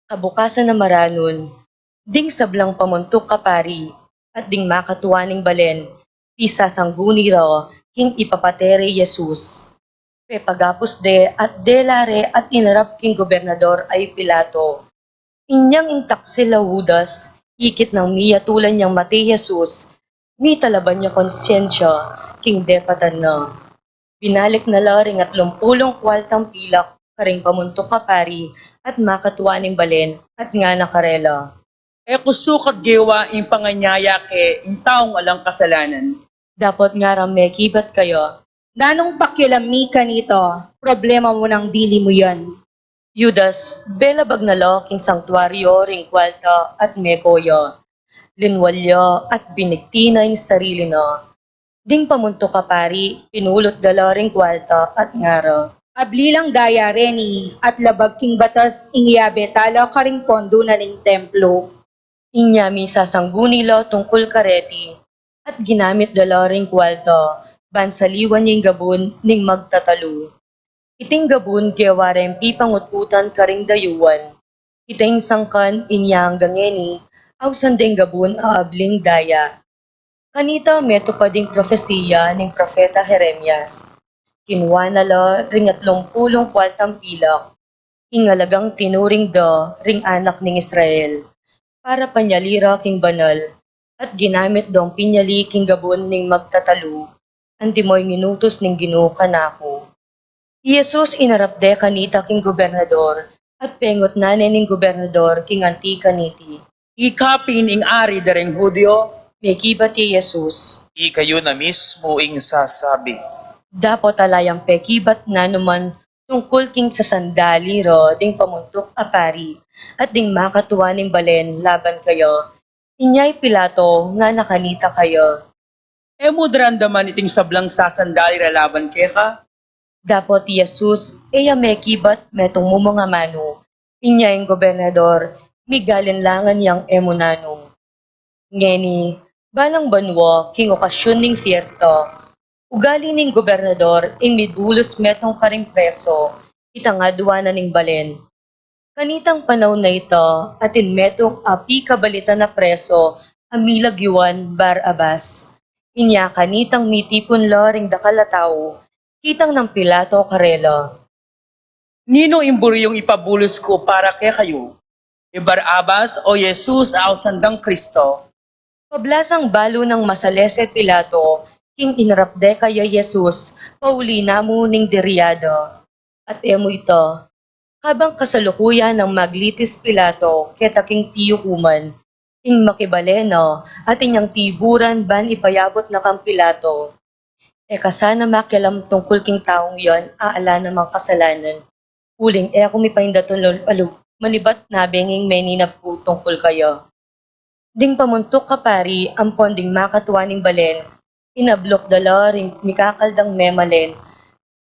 Kabukasan a maranun, ding sablang pamuntuk a pari at ding makatua ning balen, pisasangguni ra king ipapate re i Jesus. Pepagapus de at dela re at inarap king gobernador a i Pilato. Inyang ing taksil a Judas, ikit nang miyatulan yang mate i Jesus, mitalaban ya konsiensya king depatan na. Binalik na la ring atlumpulung kualtang pilak karing pamuntuk a pari at makatua ning balen at ngana karela, "E ku sukat gewa ing panganyaya ke ing taung alang kasalanan." Dapot ngarang mekibat kaya, "Nanung pakialam mi kanita? Problema mu nang dili mu yan." Judas, belabag na la king sangtuaryo ring kualta at meko ya. Linwal ya at binigti na ing sarili na. Ding pamuntuk a pari, pinulut da la ring kualta at ngara, "Abli lang daya reni at labag king batas ing yabe tala karing pondo na ning templo." Inya misasangguni la tungkul kareti at ginamit da la ring kualta ban saliwan ya ing gabun ning magtatalu. Iting gabun gewa reng pipangut-utan karing dayuan. Ita ing sangkan inya anggang ngeni, ausan deng gabun a abling daya. Kanita metupad ing profesiya ning propeta Jeremias. Kinua na la ring atlumpulung kualtang pilak ing alagang tinuring da ring anak ning Israel, para panyali ra king banal, at ginamit dong pinyali king gabun ning magtatalu, antimo ing inutus ning Ginu kanaku. I Jesus inarap de kanita king gobernador, at pengut na ne ning gobernador king anti kaniti. "Ika pin ing ari da ring Judio?" Mekibat i Jesus. "Ikayu na mismu ing sasabi." Dapot ala yang pekibat nanuman tungkul king sasandali ra ding pamuntuk a pari at ding makatua ning balen laban kaya. Inya i Pilato ngana kanita kaya, "E mu daramdaman iting sablang sasandali ra laban keka?" Dapot i Jesus e ya mekibat metung mumung amanu. Inya ing gobernador, migalinlangan yang e mu nanu. Ngeni, balang banua king okasyun ning fiesta, ugali ning gobernador ing mibulus metung karing preso itang aduanan ning balen. Kanitang panaun a ita, atin metung a pikabalitan a preso a milagyuan Barrabas. Inya kanitang mitipun la ring dakal a tau, kitang nang Pilato karela, "Ninu ing buri yung ipabulus ku para kekayu? I Barrabas o i Jesus a ausan dang Kristo?" Pablasang balu nang masalese Pilato king inarap de kaya i Jesus pauli namu ning diriada. At e mu ita, kabang kasalukuyan nang maglitis Pilato keta king piyukuman, ing makibale na atin yang tiburan ban ipayabut na kang Pilato. E ka sana makialam tungkul king taung yan a ala namang kasalanan, uling e ku mipaindatun lul-, alu, manibat na benging meninabku tungkul kaya. Ding pamuntuk kapari ampon ding makatua ning balen, inabluk da la ring mikakaldang memalen,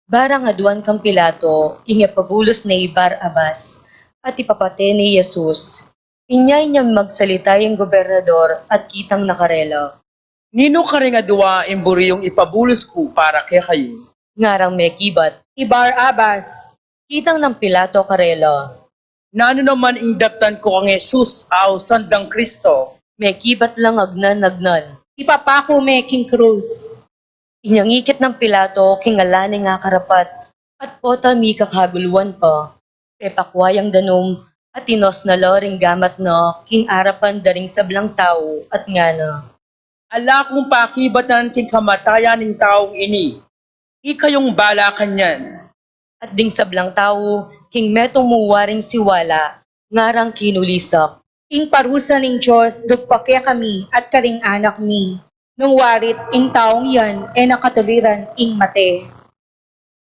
barang aduan kang Pilato, ing ipabulus ne i Barrabas, at ipapate ne i Jesus. Inya inyang magsalita ing gobernador at kitang na karela. Ninu karing adua ing buri yung ipabulus ku para kekayu? Ngarang mekibat, "I Barrabas." Kitang nang Pilato karela. Nanu naman ing daptan ku kang Jesus a ausan dang Kristo? Mekibat lang agnan-agnan, "Ipapaku me king krus." Inyang ikit nang Pilato king ala neng akarapat, at pota mikakaguluan pa. Pepakua yang danum, at inos na la ring gamat na king arapan da ring sablang tau, at ngana, "Ala kung pakibatan king kamatayan ning taung ini. Ikayung bala kanyan." At ding sablang tau, king metung mu waring siwala, ngarang kinulisak, "Ing parusa ning Dios dugpa kekami at karing anak mi. Nung warit ing taung yan e na katuliran ing mate."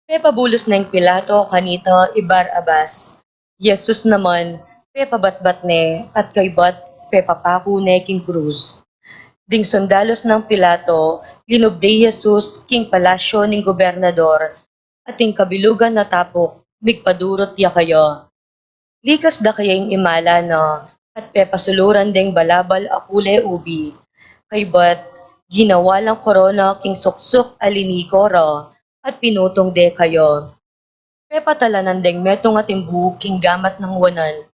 Pepabulus neng Pilato kanita i Barrabas. Jesus naman, pepabatbat ne, at kaybat pepapaku ne king krus. Ding sundalus nang Pilato, linub de i Jesus king palasyo ning gobernador, at ing kabilugan a tapuk migpadurut ya kaya. Likas da kaya ing imala na, at pepasuluran deng balabal a kule ubi. Kaybat, ginawa lang korona king suksuk a liniko ra, at pinutung de kaya. Pepatalanan deng metung a timbu king gamat nang wanan.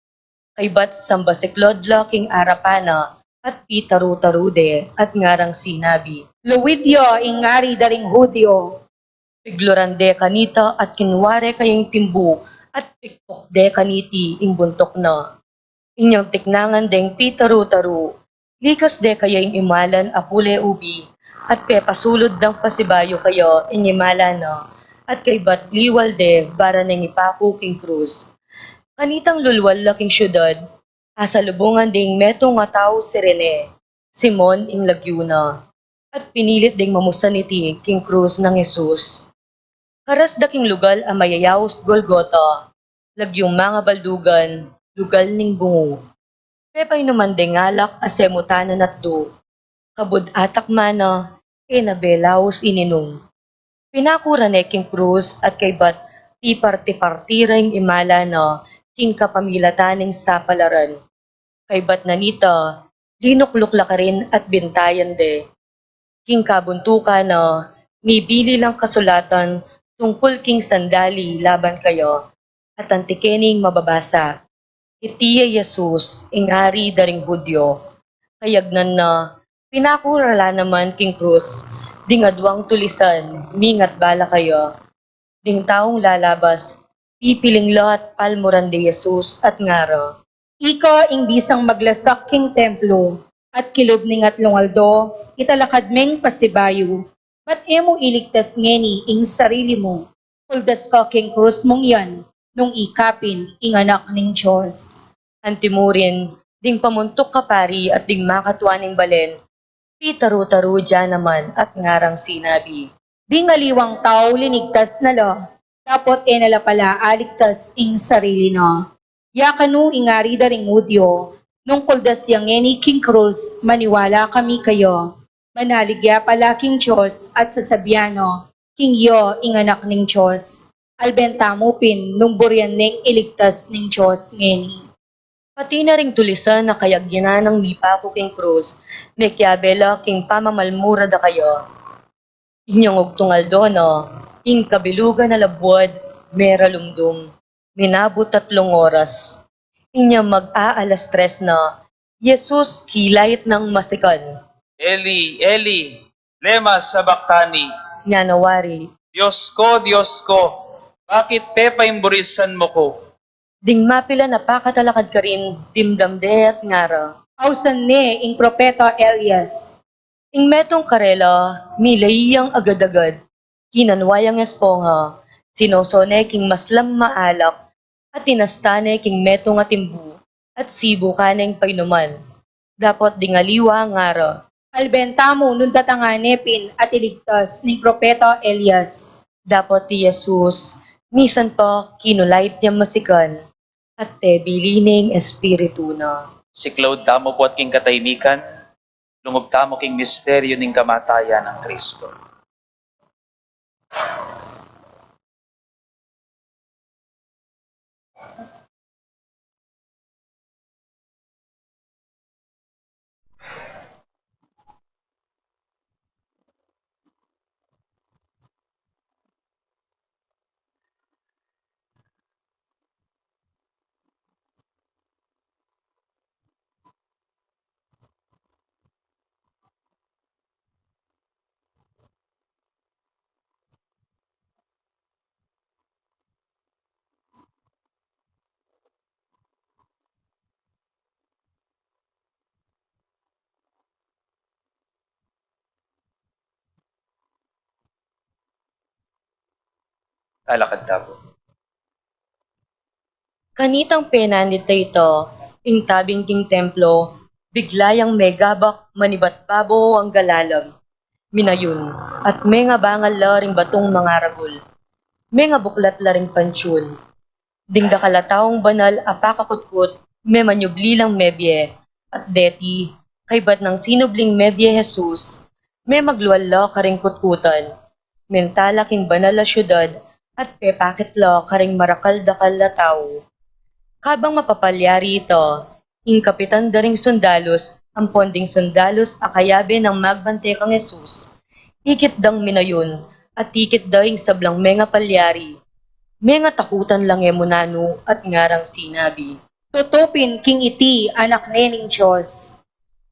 Kaybat sambasiklod la king arapan na, at pitaru-taru de, at ngarang sinabi, "Lawid ya ing Ari da ring Judio." Pigluran de kanita at kinua re kaya ing timbu, at pikpuk de kaniti ing buntuk na. Inyang tiknangan deng pitaru-taru, likas de kaya ing imalan a kule ubi, at pepasulud dang pasibayu kaya ing imala na, at kaybat liwal de bara neng ipaku king krus. Kanitang lulwal la king siudad, asalubungan ding metung a tau Cirene, Simon ing lagyu na, at pinilit ding mamusan iti king krus nang Jesus. Karas da king lugal a mayayaus Golgota, lagyung mangabaldugan, lugal ning bungu. Pepainuman deng alak a semutanan at du. Kabud atakman na, e na belaus ininum. Pinaku ra ne king krus at kaybat piparti-parti ra ing imala na king kapamilatan ning sapalaran. Kaybat na nita, linukluk la karin at bintayan de. King kabuntukan na, mibili lang kasulatan tungkul king sandali laban kaya, at antike ning mababasa, "Iti ya i Jesus, ing Ari da ring Judio." Kayagnan na, pinaku ra la naman king krus ding aduang tulisan, mingat bala kaya. Ding taung lalabas, pipiling la at palmuran de Jesus at ngara, "Ika ing bisang maglasak king templo, at kilub ning atlung aldo, italakad meng pasibayu. Ba't e mu iligtas ngeni ing sarili mu? Kuldas ka king krus mung yan, nung ika pin ing Anak ning Dios." Antimurin, ding pamuntuk kapari at ding makatua ning balen, pitaru-taru da naman at ngarang sinabi, "Ding aliwang tau linigtas na la, dapot e na la pala aligtas ing sarili na. Ya kanu ing Ari da ring Judio, nung kuldas ya ngeni king krus, maniwala kami kaya. Manalig ya pala king Dios at sasabian na king iya ing Anak ning Dios. Alben tamu pin nung burian neng iligtas ning Dios ngeni." Pati na ring tulisan a kayagyanan nang mipaku king krus, mekiabe la king pamamalmura da kaya. Inyang ugtung aldo na, ing kabilugan a labuad, meralumdum, minabut atlung oras. Inyang mag-aalas tres na, Jesus kilait nang masikan, "Eli, Eli, lema sabachthani?" Ngana wari, "Dios ko, Dios ko, bakit pepaimburisan mu ku?" Ding mapilan a pakatalakad karin, dimdam de at ngara, "Ausan ne ing propeta Elias." Ing metung karela, milai yang agad-agad, kinanua yang espongha, sinoso ne king maslam a alak, at inasta ne king metung a timbu, at sibukan neng painuman. Dapot ding aliwa ngara, Alben tamu nung datang ne pin at iligtas ning propeta Elias. Dapot i Jesus, misan pa kinulait yang masikan, at tebili ne ing espiritu na. Siklaud tamu pu at king katahimikan, lungub tamu king misteryu ning kamatayan nang Kristo. Talakad ta pu. Kanitang penanit da ita, ing tabing king templo, bigla yang megabak manibat babo angga lalam. Minayun, at mengabangan la ring batung mangaragul. Mengabuklat la ring pantiun. Ding dakal a taung banal a pakakutkut, memanyubli lang mebie, at deti, kaybat nang sinubling mebie Jesus, memaglual la karing kutkutan. Mentalak ing banal a siudad, at pepakit la karing marakal-dakal a tau. Kabang mapapalyari ita, ing kapitan da ring sundalus, ampon ding sundalus a kayabe nang magbante kang Jesus, ikit dang minayun, at ikit da ing sablang mengapalyari. Mengatakutan lang e mu nanu at ngarang sinabi, "Tutu pin king iti Anak ne ning Dios."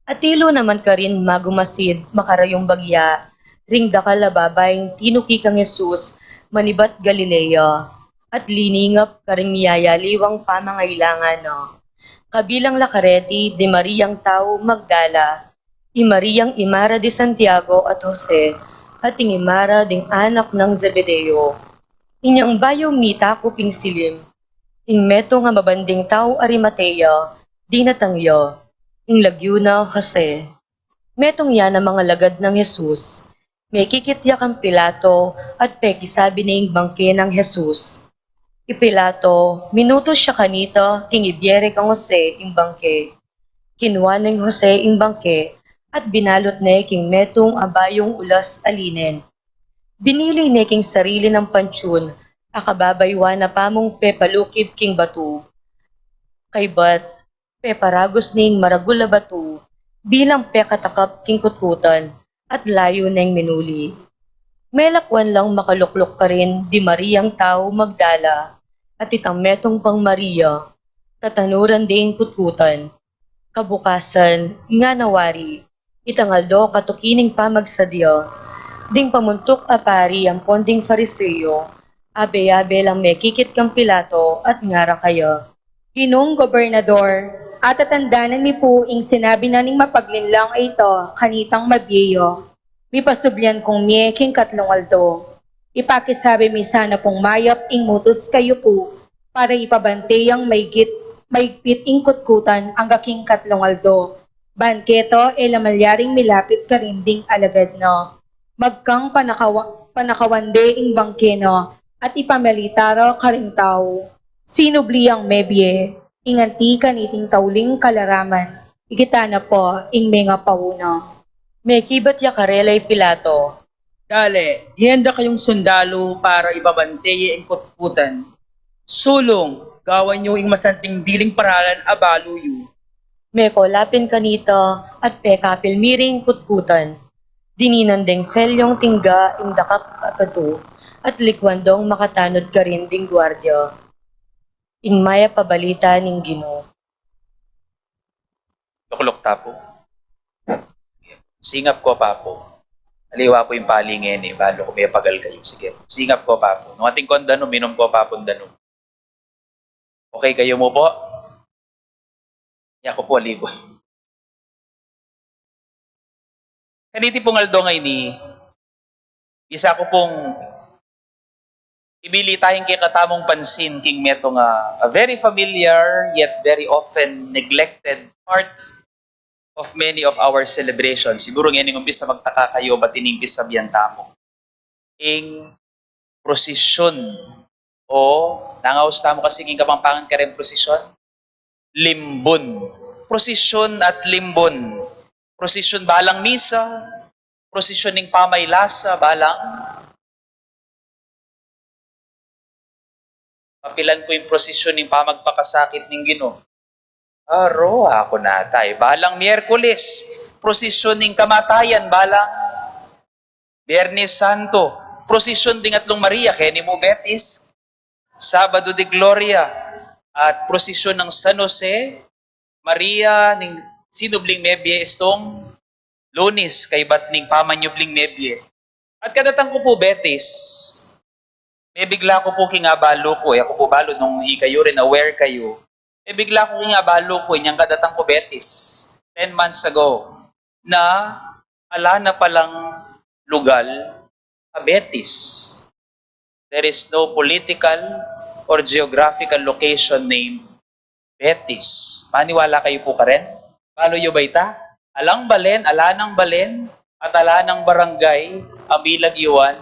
Atilu naman karin magumasid makarayung bagya ring dakal a babaing tinuki kang Jesus manibat Galilea, at liningap karing miyayaliwang pamangailangan na. Kabilang la kareti di Mariang tau Magdala, i Mariang imara di Santiago at Jose, at ing imara ding anak nang Zebedeo. Inyang bayu mitakup ing silim, ing metung a mabanding tau Arimatea, dinatang ya, ing lagyu na Jose. Metung ya na mangalagad nang Jesus. Mekikit ya kang Pilato at pekisabi ne ing bangke nang Jesus. I Pilato, minutus ya kanita king ibie re kang Jose ing bangke. Kinua neng Jose ing bangke at binalut ne king metung a bayung ulas a linen. Binili ne king sarili nang pantiun a kababaywan a pamung pepalukib king batu. Kaybat, peparagus ne ing maragul a batu bilang pekatakap king kutkutan at layu neng minuli. Melakwan lang makalukluk karin di Mariang tau Magdala at itang metung pang Maria, tatanuran de ing kutkutan. Kabukasan, ngana wari, itang aldo katuki ning pamagsadya, ding pamuntuk a pari ampon ding Fariseo, abe-abe lang mekikit kang Pilato at ngara kaya, "Ginung Gobernador, atatandanan mi pu ing sinabi na ning mapaglinlang a ita kanitang mabie ya. Mipasublian kung mie king katlung aldo. Ipakisabi mi sana pung mayap ing mutus kayu pu para ipabante yang maigit, maigpit ing kutkutan angga king katlung aldo. Ban keta e la malyaring milapit karin ding alagad na. Magkang panakawa-, panakawan de ing bangke na at ipamalita ra karing tau." Sinubli yang mebie, ing anti kaniting tauling kalaraman, ikit na pa ing mengapauna. Mekibat ya karela i Pilato, "Dale, dinan da kayung sundalu para ipabante ye ing kutkutan. Sulung, gawan yu ing masanting diling paralan a balu yu." Meko la pin kanita at pekapil miring kutkutan. Dininan deng selyung tingga ing dakal a batu at likwan dong makatanud karin ding guardia. Ing mayap a balita ning Ginu. Lukluk ta pu. Singap ko pa pu. Aliwa pu ing pali ngeni, balu ku mepagal kayu. Sige, singap ko pa pu. Nung atin kong danum, minum ko pa pung danum. Okay kayu mu pu? Yaku pu, aliwa. Kaniti pung aldo ngeni, bisa ku pung ibilita ing kekatamung pansin king metung a, a very familiar yet very often neglected part of many of our celebrations. Siguro ngeni ing umpisa magtaka kayu, ba't ini ing pisabian tamu? Ing prosesyon. O, nangaus tamu kasi king Kapampangan kareng prosesyon? Limbun. Prosesyon at limbun. Prosesyon balang misa, prosesyon ning pamaylasa balang Kapilan pu ing prosesyon ning pamagpakasakit ning Ginu? Aro, aku nata e. Balang Miyerkules, prosesyon ning kamatayan, balang Biyernes Santo, prosesyon ding Atlung Maria, keni mu Betis, Sabado de Gloria, at prosesyon ng San Jose, Maria, ning sinubling mebie, istung Lunes, kaybat ning pamanyubling mebie. At kadatang ku pu Betis, mebigla ku pu king abalu ku, e ku pu balu nung ikayu rin aware kayu, mebigla ku king abalu ku, inyang kadatang ku Betis, ten months ago, na ala na palang lugal a Betis. There is no political or geographical location named Betis. Maniwala kayu pu karen? Balu yu ba ita? Alang balen, ala nang balen, at ala nang barangay a milagyuan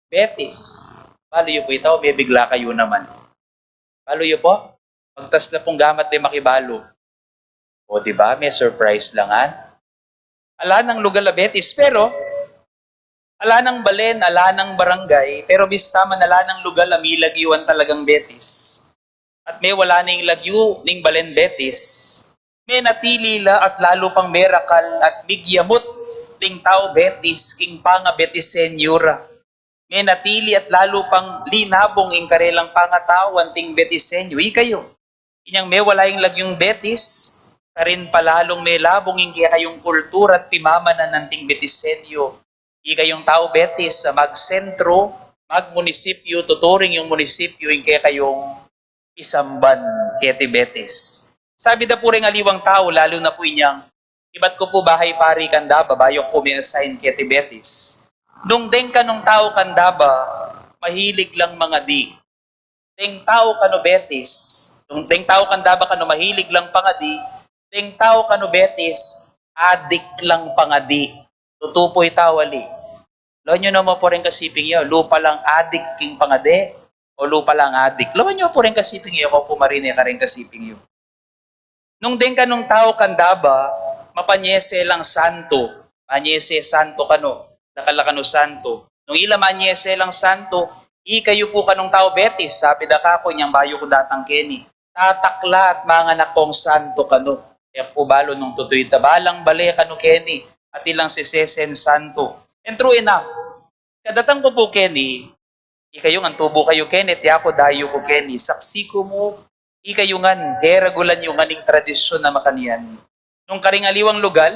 Betis. Balu yu pu ita o mebigla kayu naman? Balu yu pu? Magtas la pung gamat de makibalu. O, di ba? Me-surprise la ngan. Ala nang lugal a Betis, pero ala nang balen, ala nang barangay, pero bista man ala nang lugal a milagyuan talagang Betis. At mewala na ing lagyu ning balen Betis, menatili la at lalu pang merakal at migyamut ding tau Betis king panga-Betisenyo ra. Menatili at lalu pang linabung ing karelang pangatau anting Betisenyo. Ikayu, inyang mewala ing lagyung Betis, karin pa lalung melabung ing kekayung kultura at pimamanan anting Betisenyo. Ikayung tau Betis a magsentro, magmunisipyu, tuturing yung munisipyu ing kekayung isamban keti Betis. Sabi da pu reng aliwang tau, lalu na pu inyang, ibat ku pu bahay pari Candaba, bayu ku pu me-assign keti Betis. Nung deng kanung tau Candaba, mahilig lang mangadi. Deng tau kanu Betis, nung deng tau Candaba kanu mahilig lang pangadi, deng tau kanu Betis, adik lang pangadi. Tutu pu ita, ali. Lawan yu naman pu reng kasiping yu, lupa lang adik king pangadi, o lupa lang adik. Lawan yu pu reng kasiping yu, e ku pu marine kareng kasiping yu. Nung deng kanung tau Candaba, mapanyese lang santo. Manyese santo kanu, dakal la kanu santo. Nung ila manyese lang santo, ikayu pu kanung tau Betis, sabi da kaku inyang bayu ku datang keni, tatakla at manganak kung santo kanu. E ku pu balu nung tutu ita, balang bale kanu keni, at ilang sesesen santo. And true enough, kadatang ku pu keni, ikayu ngan tubu kayu keni, at yaku dayu ku keni, saksi ku mu, ikayu ngan, keragulan yu ngan ing tradisyun a makanyan. Nung karing aliwang lugal,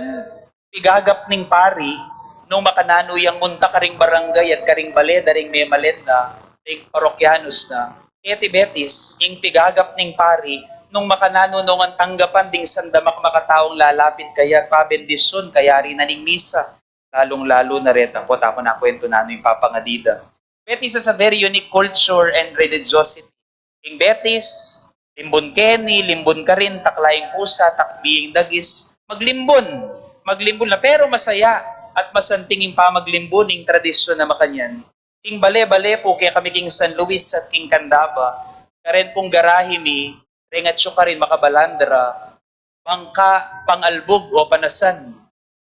pigagap ning pari, nung makananu yang munta karing barangay at karing bale da ring memalen da, ring parokyanus da. Keti Betis, ing pigagap ning pari, nung makananu nung ang tanggapan ding sandamak makataung lalapit kaya at pabendisyun, kayari na ning misa. Lalung-lalu na reta pu, at aku na kwentu nanu ing papangadi da. Betis has a very unique culture and religiosity. Ing Betis, limbun keni, limbun karin, takla ing pusa, takbi ing dagis, maglimbun, maglimbun la, pero masaya at masanting ing pamaglimbun ning tradisyun a makanyan. King bale-bale pu, kekami king San Luis at king Candaba, karen pung garahi mi, reng atyu karin makabalandra, bangka, pangalbug o panasan.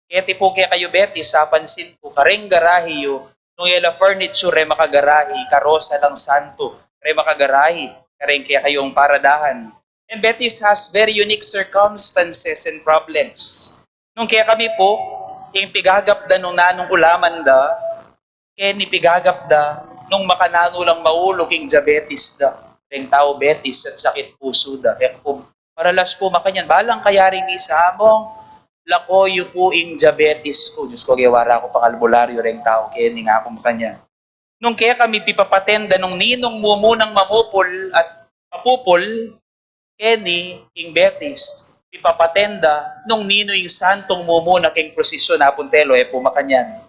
Keti pu kekayu Betis, sapansin ku, kareng garahi yu, nung e la furniture, e makagarahi, karosa lang santo, e makagarahi kareng kekayung paradahan. And Betis has very unique circumstances and problems. Nung kekami pu, ing pigagap da nung nanung ulaman da, keni pigagap da nung makananu lang maulu king diabetes da, reng tau Betis at sakit pusu da. E ku pu maralas pu makanyan, balang kayari misa, among, lako yu pu ing diabetes ku. Diyos ku, e wara ku pang albularyo reng tau keni, ngaku makanyan. Nung kekami, pipapaten da nung ninung mumunang mamupul at papupul keni king Betis, pipapaten da nung ninu ing santung mumuna king prosesyon, Apung Telo, e pu makanyan.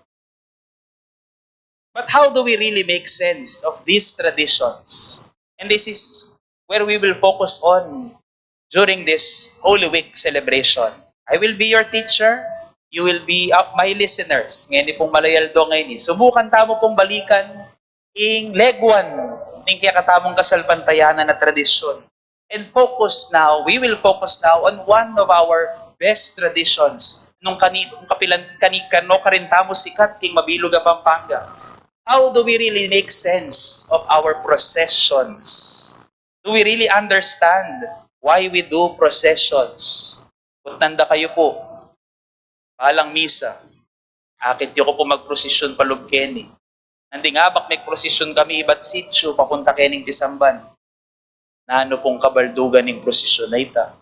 But how do we really make sense of these traditions? And this is where we will focus on during this Holy Week celebration. I will be your teacher, you will be uh, my listeners. Ngeni pung malayaldo ngeni, subukan tamu pung balikan ing leguan ning kekatamung kasalpantayanan a tradisyun. And focus now, we will focus now on one of our best traditions. Nung kani, nung kapilan, kani, kano karin tamu sikat king mabilug a Pampanga. How do we really make sense of our processions? Do we really understand why we do processions? Kutnan da kayu pu. Balang misa, akit yu ku pu magprosesyon palub keni. Nanding abak megprosesyon kami ibat sitio papunta kening pisamban. Nanu pung kabaldugan ning prosesyon a ita?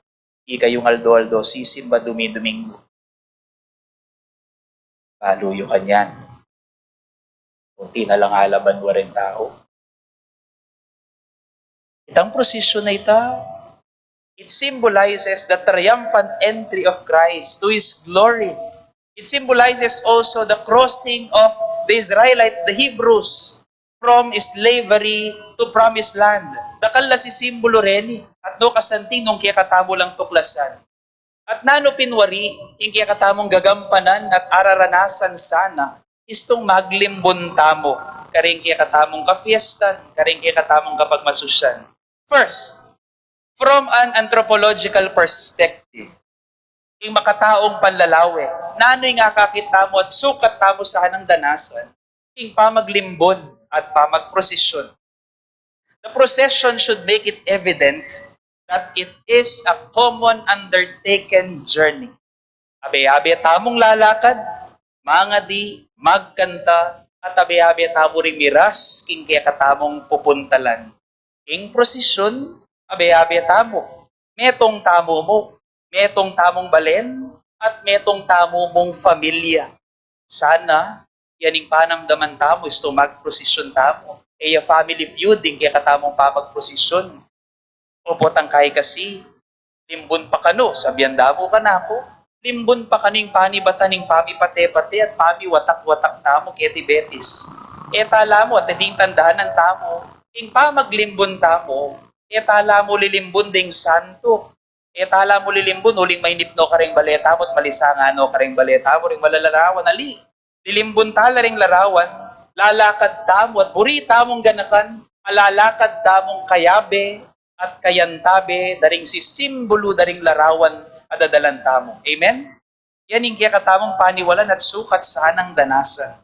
Ikayung aldo-aldo sisimba, dumi-duminggu. Balu yu kanyan. Kunti na lang alaban wa ring tau. Itang prosesyon a ita, it symbolizes the triumphant entry of Christ to His glory. It symbolizes also the crossing of the Israelite, the Hebrews, from slavery to promised land. Dakal la sisimbulu reni, at no kasanting nung kekatamu lang tuklasan. At nanu pin wari ing kekatamung gagampanan at araranasan sana, istung maglimbun tamu karing kekatamung kafiestan, karing kekatamung kapagmasusyan. First, from an anthropological perspective, ing makataung panlalawe, nanu ing akakit tamu at sukat tamu sanang danasan ing pamaglimbun at pamagprosesyon? The procession should make it evident that it is a common undertaken journey. Abe-abe tamung lalakad, mangadi, magkanta, at abe-abe tamu ring miras king kekatamung pupuntalan. King prosesyon, abe-abe tamu. Metung tamu mu, metung tamung balen, at metung tamu mung familia. Sana, yan ing panamdaman tamu, istung magprosesyon tamu. E ya Family Feud ing kekatamung pamagprosesyon. Opo, tangkay kasi, limbun pa kanu, sabian da mu kanaku, limbun pa kanu ing panibatan ning pamipate-pate at pamiwatak-watak tamu keti Betis. E tala mu, at iting tandanan tamu, ing pamaglimbun tamu, e tala mu lilimbun ding santu. E tala mu lilimbun uling mainip no karing bale tamu at malisangan no karing bale tamu ring malalarawan. Ali, lilimbun tala ring larawan, lalakad tamu at buri tamung ganakan, lalakad tamung kayabe at kayantabe da ring sisimbulu da ring larawan a dadalan tamu. Amen? Yan ing kekatamung paniwalan at sukat sanang danasan.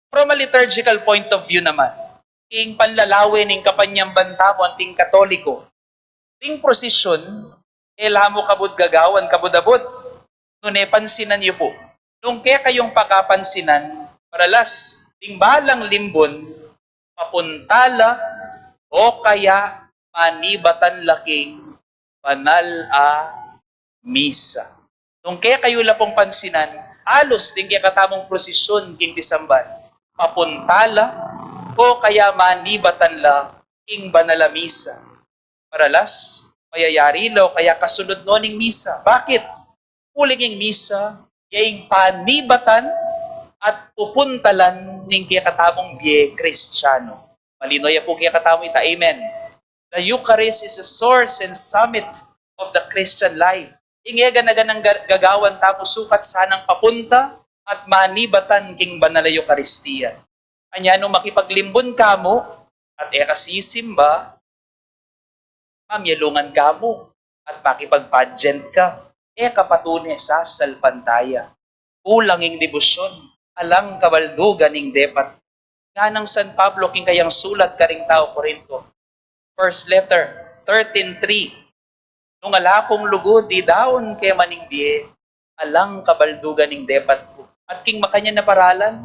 From a liturgical point of view naman, ing panlalawe ning kapanyamban tamu anting Katoliko, ding prosesyon, e la mu kabud gagawan, kabud abud. Nune pansinan yu pu. Nung kekayung pakapansinan, maralas, ding balang limbun, papunta la, o kaya manibatan la king banal a misa. Nung kekayu la pung pansinan, alus ding kekatamung prosesyon king pisamban, papunta la, o kaya manibatan la king banal a misa. Maralas, mayayari la o kaya kasunod no ning misa. Bakit? Uling ing misa, ya ing panibatan at pupuntalan ning kekatamung bie Kristiyanu. Malino ya pu kekatamu ita. Amen. The Eucharist is the source and summit of the Christian life. Ing e gana-ganang ga-, gagawan tamu sukat sanang papunta at manibatan king banal a Eukaristia. Anya nung makipaglimbun ka mu at e ka sisimba, mamialungan ka mu at makipag-pageant ka, e ka pa tune sasalpantaya. Kulang ing debosyon, alang kabaldugan ing depat. Nganang San Pablo king kayang sulat karing tau Corinto, first letter, thirteen three, nung ala kung lugud, didaun ke man ing bie, alang kabaldugan ing depat ku. At king makanyan a paralan,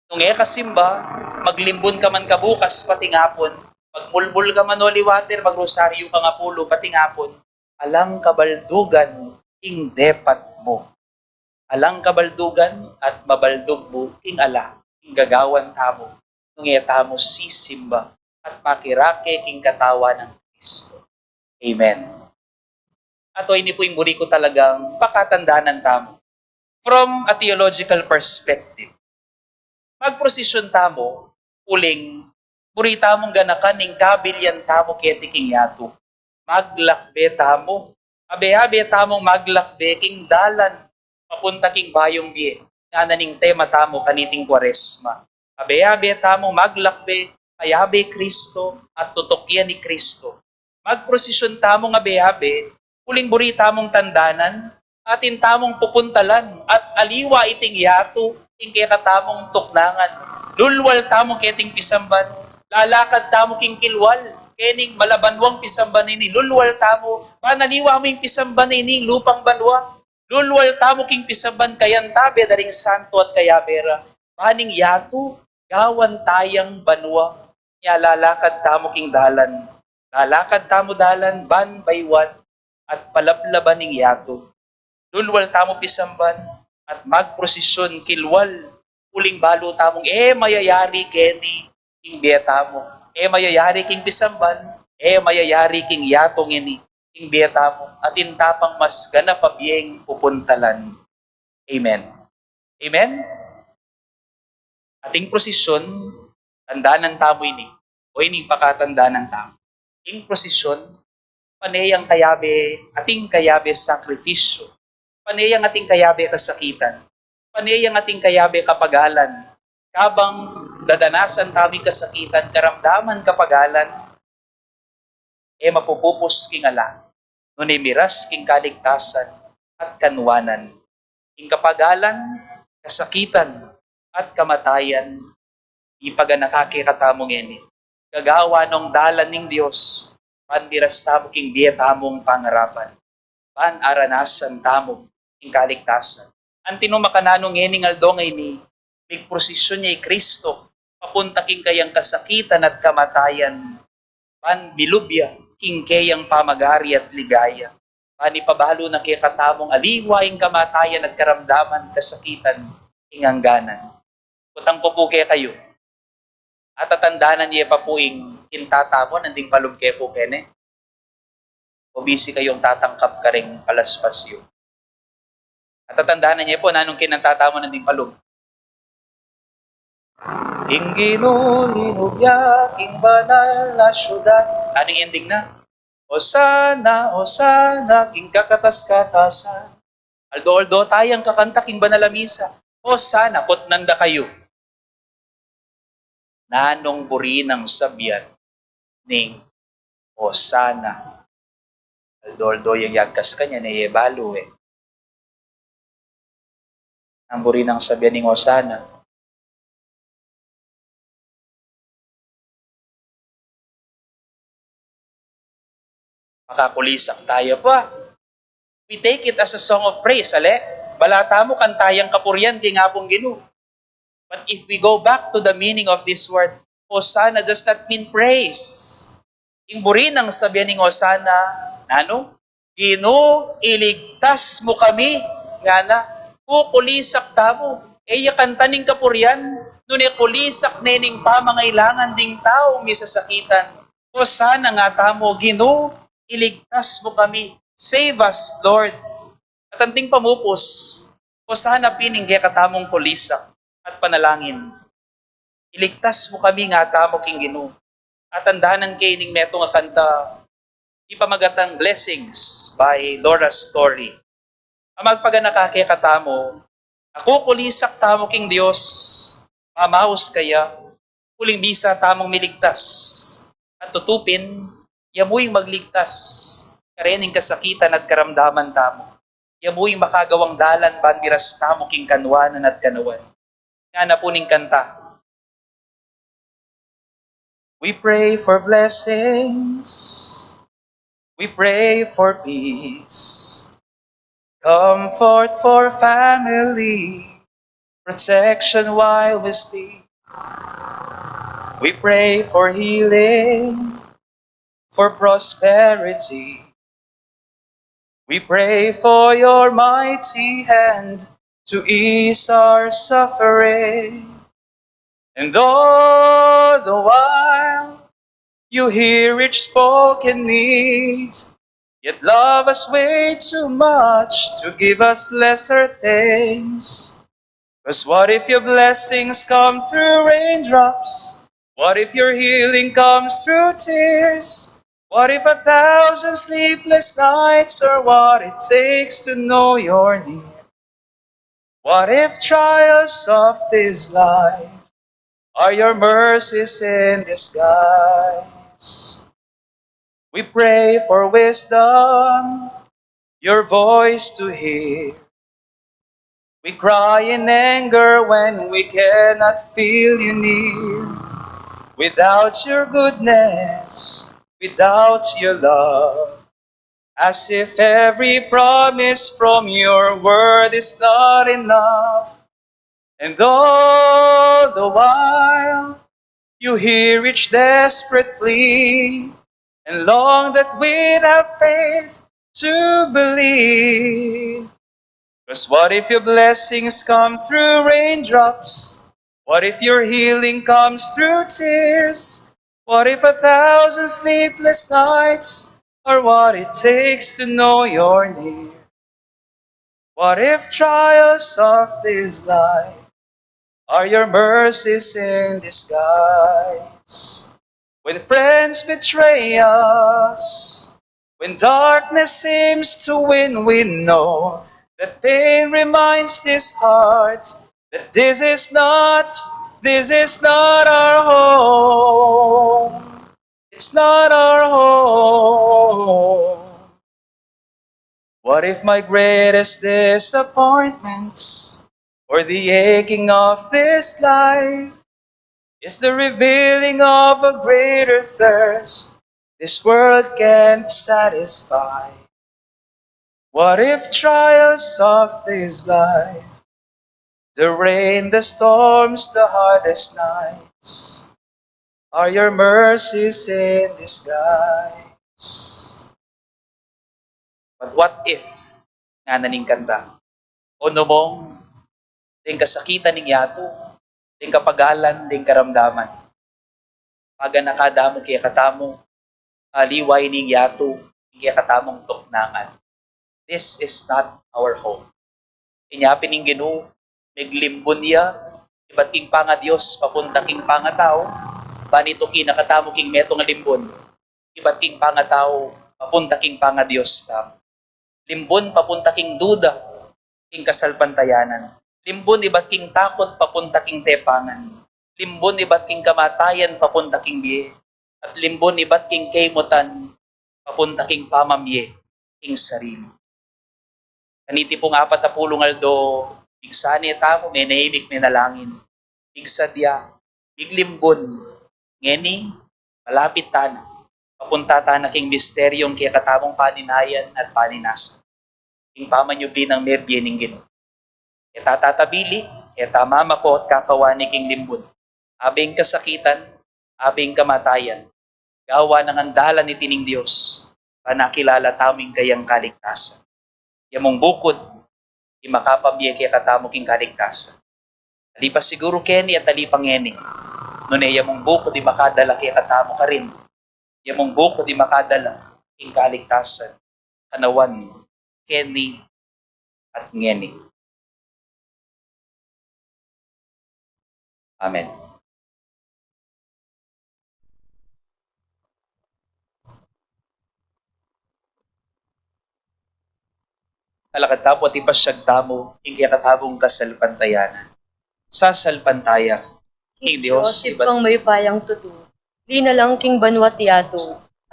nung e ka simba, maglimbun ka man kabukas pati ngapun, magmulmul ka man holy water, magrosaryu ka ngapulu pati ngapun, alang kabaldugan ing depat mu. Alang kabaldugan at mabaldug mu ing ala, ing gagawan tamu, nung e tamu sisimba at makirake king katawan nang Kristo. Amen. At o, ini pu ing buri ku talagang pakatandanan tamu. From a theological perspective, magprosesyon tamu, uling buri tamung ganakan ing kabilian tamu keti king yatu. Maglakbe tamu Abe-abe tamung maglakbe king dalan papunta king bayung bie. Ngana ning tema tamu kaniting Kuaresma. Abe-abe tamung maglakbe, kayabe Kristo, at tutukian i Kristo. Magprosesyon tamung abe-abe, uling buri tamung tandanan, atin tamung pupuntalan, at aliwa iting yatu, ing kekatamung tuknangan. Lulwal tamu keting pisamban, lalakad tamu king kilwal, kening malabanwang pisamban ini, lulwal tamu, ban aliwa mu ing pisamban ini, lupang banwa, lulwal tamu king pisamban, kayantabe da ring santo at kayabe ra, ban ing yatu, gawan tayang banwa, nya lalakad tamu king dalan, lalakad tamu dalan, ban baywan, at palablaban ing yatu. Lulwal tamu pisamban, at magprosesyon kilwal, uling balu tamung e mayayari keni king bie tamu. E mayayari king pisamban, e mayayari king yatu ngeni king bie tamu, atin tapang mas ganap a bieng pupuntalan. Amen. Amen? Ating prosesyon, tandanan tamu ini. O ini, pakatandanan tamu. Ing prosesyon, pane yang kayabe, ating kayabe sakripisyo. Pane yang ating kayabe kasakitan. Pane yang ating kayabe kapagalan. Kabang dadanasan tamu ing kasakitan, karamdaman, kapagalan, e mapupupus king ala, nune miras king kaligtasan at kanuanan. Ing kapagalan, kasakitan, at kamatayan, ipaganaka kekatamu ngeni. Gagawan nong dalan ning Dios, ban miras tamu king bie tamung pangarapan, ban aranasan tamu ing kaligtasan. Antimo makananu ngening aldo ngeni, migprosesyon ya i Kristo papunta king kayang kasakitan at kamatayan, ban milub ya king keyang pamagari at ligaya. Ban ipabalu na kekatamung aliwa ing kamatayan at karamdaman, kasakitan, ing angganan. Kutang ku pu kekayu, atatandanan ye pa pu ing kanta tamu nanding palub ke pu kene? O bisi kayung tatangkap karing palaspas yu? Atatandanan ye pu nanung kinanta tamu nanding palub? Ing Ginu linub ya king banal a syudad. Nanu ing ending na? Osana, Osana king kakatas-katasan. Aldo-aldo tayang kakanta king banal a misa. Osana, kutnan da kayu, nanung buri nang sabian ning Osana? Aldo-aldo yang yagkas kanyan, e ye balu e. Nanung buri nang sabian ning Osana? Makakulisak taya pa. We take it as a song of praise, ale? Bala tamu kanta yang kapurian king Apung Ginu. But if we go back to the meaning of this word, Hosanna does not mean praise. Ing buri nang sabian ning Hosanna, nanu? Ginu, iligtas mu kami, ngana. Kukulisak tamu. E ya kantan ning kapurian, nune kulisak ne ning pamangailangan ding taung misasakitan. Hosanna nga tamu, Ginu, iligtas mu kami. Save us, Lord. At anting pamupus, Hosanna pin ing kekatamung kulisak at panalangin. Iligtas mu kami nga tamu king Ginu. At tandanan ke ining metung a kanta, ipamagatang Blessings by Laura Story. A magpaganaka kekatamu, a kukulisak tamu king Dios, mamaus kaya, uling bisa tamung miligtas. At tutu pin, ya mu ing magligtas karening kasakitan at karamdaman tamu. Ya mu ing makagawang dalan ban miras tamu king kanuanan at kanawan. Ngana pu ning kanta. We pray for blessings. We pray for peace. Comfort for family. Protection while we sleep. We pray for healing, for prosperity. We pray for your mighty hand to ease our suffering. And all the while, you hear each spoken need, yet love us way too much to give us lesser things. 'Cause what if your blessings come through raindrops? What if your healing comes through tears? What if a thousand sleepless nights are what it takes to know you're near? What if trials of this life are your mercies in disguise? We pray for wisdom, your voice to hear. We cry in anger when we cannot feel you near. Without your goodness, without your love, as if every promise from your word is not enough. And all the while, you hear each desperate plea and long that we'd have faith to believe. 'Cause what if your blessings come through raindrops? What if your healing comes through tears? What if a thousand sleepless nights are what it takes to know you're near? What if trials of this life are your mercies in disguise? When friends betray us, when darkness seems to win, we know that pain reminds this heart that this is not, this is not our home. It's not our home. What if my greatest disappointments or the aching of this life is the revealing of a greater thirst this world can't satisfy? What if trials of this life, the rain, the storms, the hardest nights, are your mercies in disguise? But what if, ngana ning kanta, o no mong, deng kasakitan ning yatu, deng kapagalan, deng karamdaman, paganaka da mu kekatamu, aliwa ini ing yatu, ing kekatamung tuknangan. This is not our home. Inya pin ing Ginu, meglimbun ya ibat king pangadios papunta king pangatau, ban ituki na katamu king metung a limbun ibat king pangatau papunta king pangadios tamu. Limbun papunta king duda, king kasalpantayanan. Limbun ibat king takut papunta king tepangan. Limbun ibat king kamatayan papunta king bie. At limbun ibat king kaimutan papunta king pamamie king sarili. Kaniti pung apat a pulung aldo, pigsa ne tamu, menahimik, menalangin. Pigsa dia, piglimbun, ngeni, malapit tana. Papunta tana king misteryung kekatamung paninayan at paninasa. King pamanyubli nang mebie ning Ginu. E ta tatabili, e ta mamako at kakawani king limbun. Abe ing kasakitan, abe ing kamatayan, gawa nang andalan iti ning Dios, ban akilala tamu ing kayang kaligtasan. Iya mung bukud, ing makapamie kekatamu king kaligtasan. Ali pa siguru keni at ali pa ngeni. Nune iya mung bukud ing makadala kekatamu karin. Iya mung bukud ing makadala king kaligtasan. Kanawan, keni, at ngeni. Amen. Alakad tamu at ipasyag tamu ing kekatamung kasalpantayanan. Sasalpantaya king Dios, Dios, Ibpang mayupayang tutu, linalang king banwa't yatu,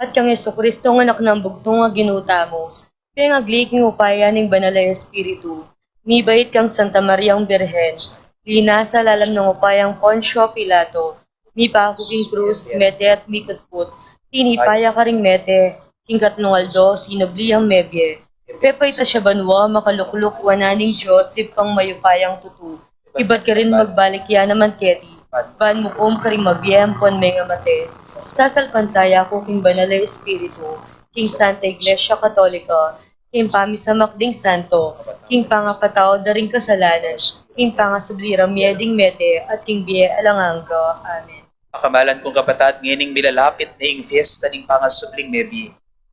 at kang Jesucristo, ing Anak nang bugtung a Ginu tamu, pengagli king upaya ning Banal a Espiritu, mibait kang Santa Mariang Birhen, linasa lalam ning upayang Poncio Pilato, mipaku king krus, mete at mikutput, tinipa ya karing mete, king katlung aldo sinubli yang mebie. Pepaitas ya banwa, makalukluk wanan ning Dios, Ibpang mayupayang tutu, ibat karin magbalik ya naman keti, ban mukum karing mabie ampon mengamate. Sasalpantaya ku king Banal a Espiritu, king Santa Iglesia Katolika, king pamisamak ding santo, king pangapatawad da ring kasalanan, king pangasubli ra mie ding mete, at king bie alang angga. Amen. Pakamalan kung kapatad, ngening milalapit ne ing fiesta ning pangasubling mebie,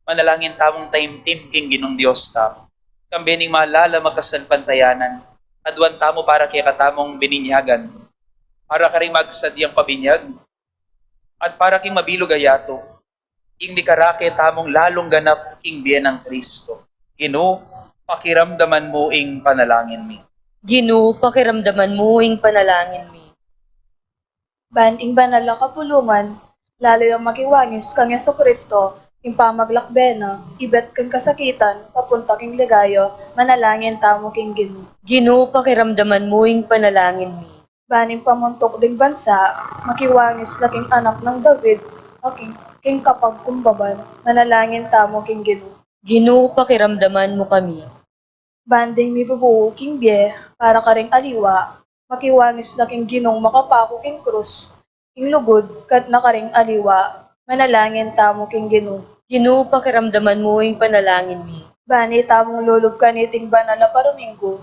manalangin tamung taimtim king Ginung Dios tamu. Kambe ning malalam a kasalpantayanan, aduan tamu para kekatamung bininyagan, para karing magsadyang pabinyag, at para king mabilug a yatu, ing mikarake tamung lalung ganap king bie nang Kristo. Ginu, pakiramdaman mu ing panalangin mi. Ginu, pakiramdaman mu ing panalangin mi. Ban ing banal a kapulungan, lalu yang makiwangis kang Jesucristo, ing pamaglakbe na, ibet king kasakitan, papunta king ligaya, manalangin tamu king Ginu. Ginu, pakiramdaman mu ing panalangin mi. Ban ing pamuntuk ding bansa, makiwangis la king anak nang David, o king, king kapagkumbaban, manalangin tamu king Ginu. Ginu, pakiramdaman mu kami. Ban ding mibubu king bie, para karing aliwa, makiwangis la king Ginung makapaku king krus, king lugud, kat na karing aliwa, manalangin tamu king Ginu. Ginu, pakiramdaman mu ing panalangin mi. Ban itamung lulub kaniting banal a paruminggu,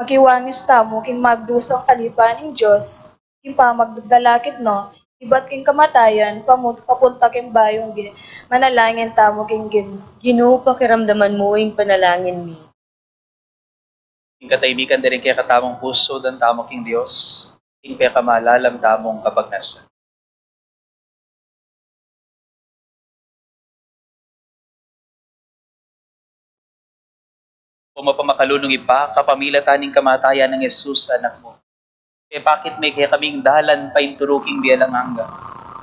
makiwangis tamu king magdusang alipan ning Dios, king pamagdalakit no, ibat king kamatayan, pamu-, papunta king bayung bie, manalangin tamu king Ginu. Ginu, pakiramdaman mu ing panalangin mi. Ing katahimikan da ring kekatamung pusu, dan tamu king Dios, ing pekamalalam tamung kapagnasan. O mapamakalulung Ibpa, kapamilatan ning kamatayan nang Jesus, Anak mu, pepakit me kekami ing dalan painturuking bie alang angga.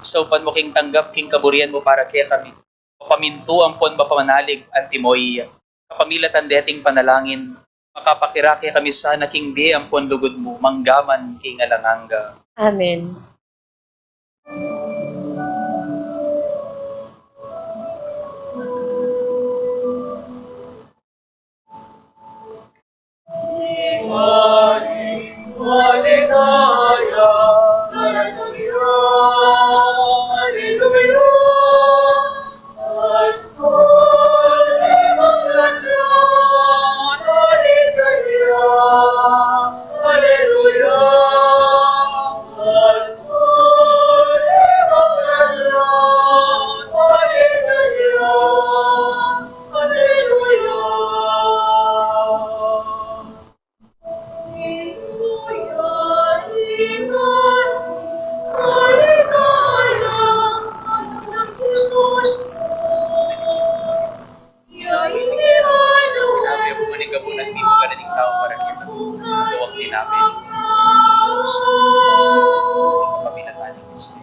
Saupan mu king tanggap king kaburian mu para kekami, mapamintu ampon mapamanalig antimo iya. Kapamilatan deting panalangin, makapakirake kami sana king bie ampon lugud mu, manggaman king alang angga. Amen. Sinabi mo, "Ngunit kapunan mi, magana ding tau para kekami, gawang tinape, kapamilatan ning Kristo."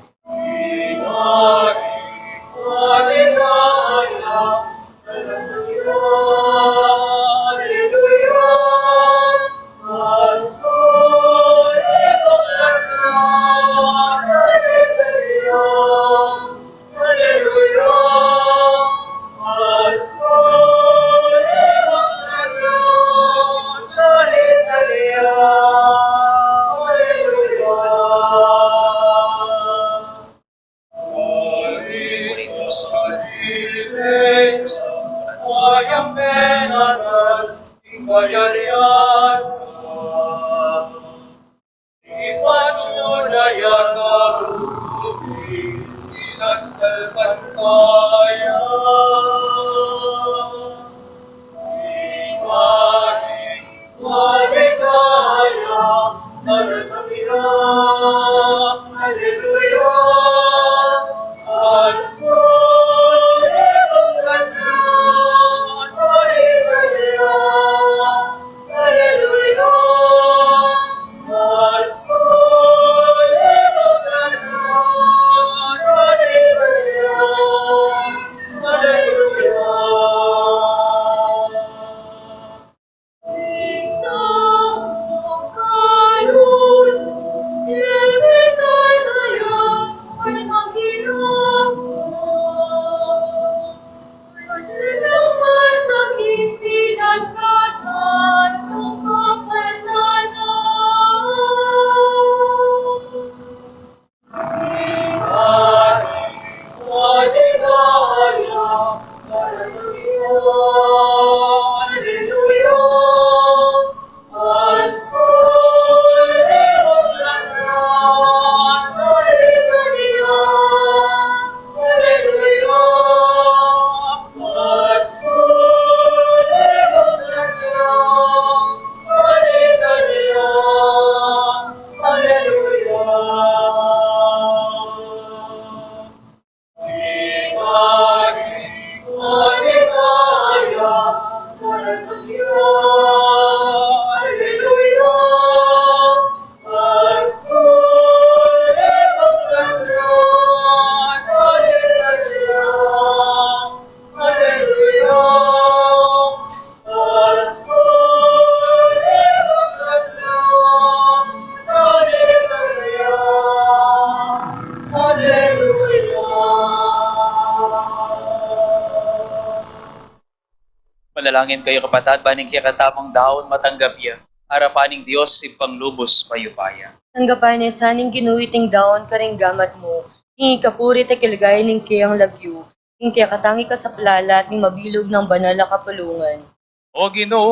Dalangin kayu, kapatad, ban ing kekatamung daun matanggap ya arapan ning Dios Ibpang lubus mayupaya. Tanggapan na sa ning Ginu iting daun karing gamat mu, ing ikapuri at ikaligaya ning keyang lagyu, ing kekatang ikasaplala at ning mabilug nang banal a kapulungan. O Ginu,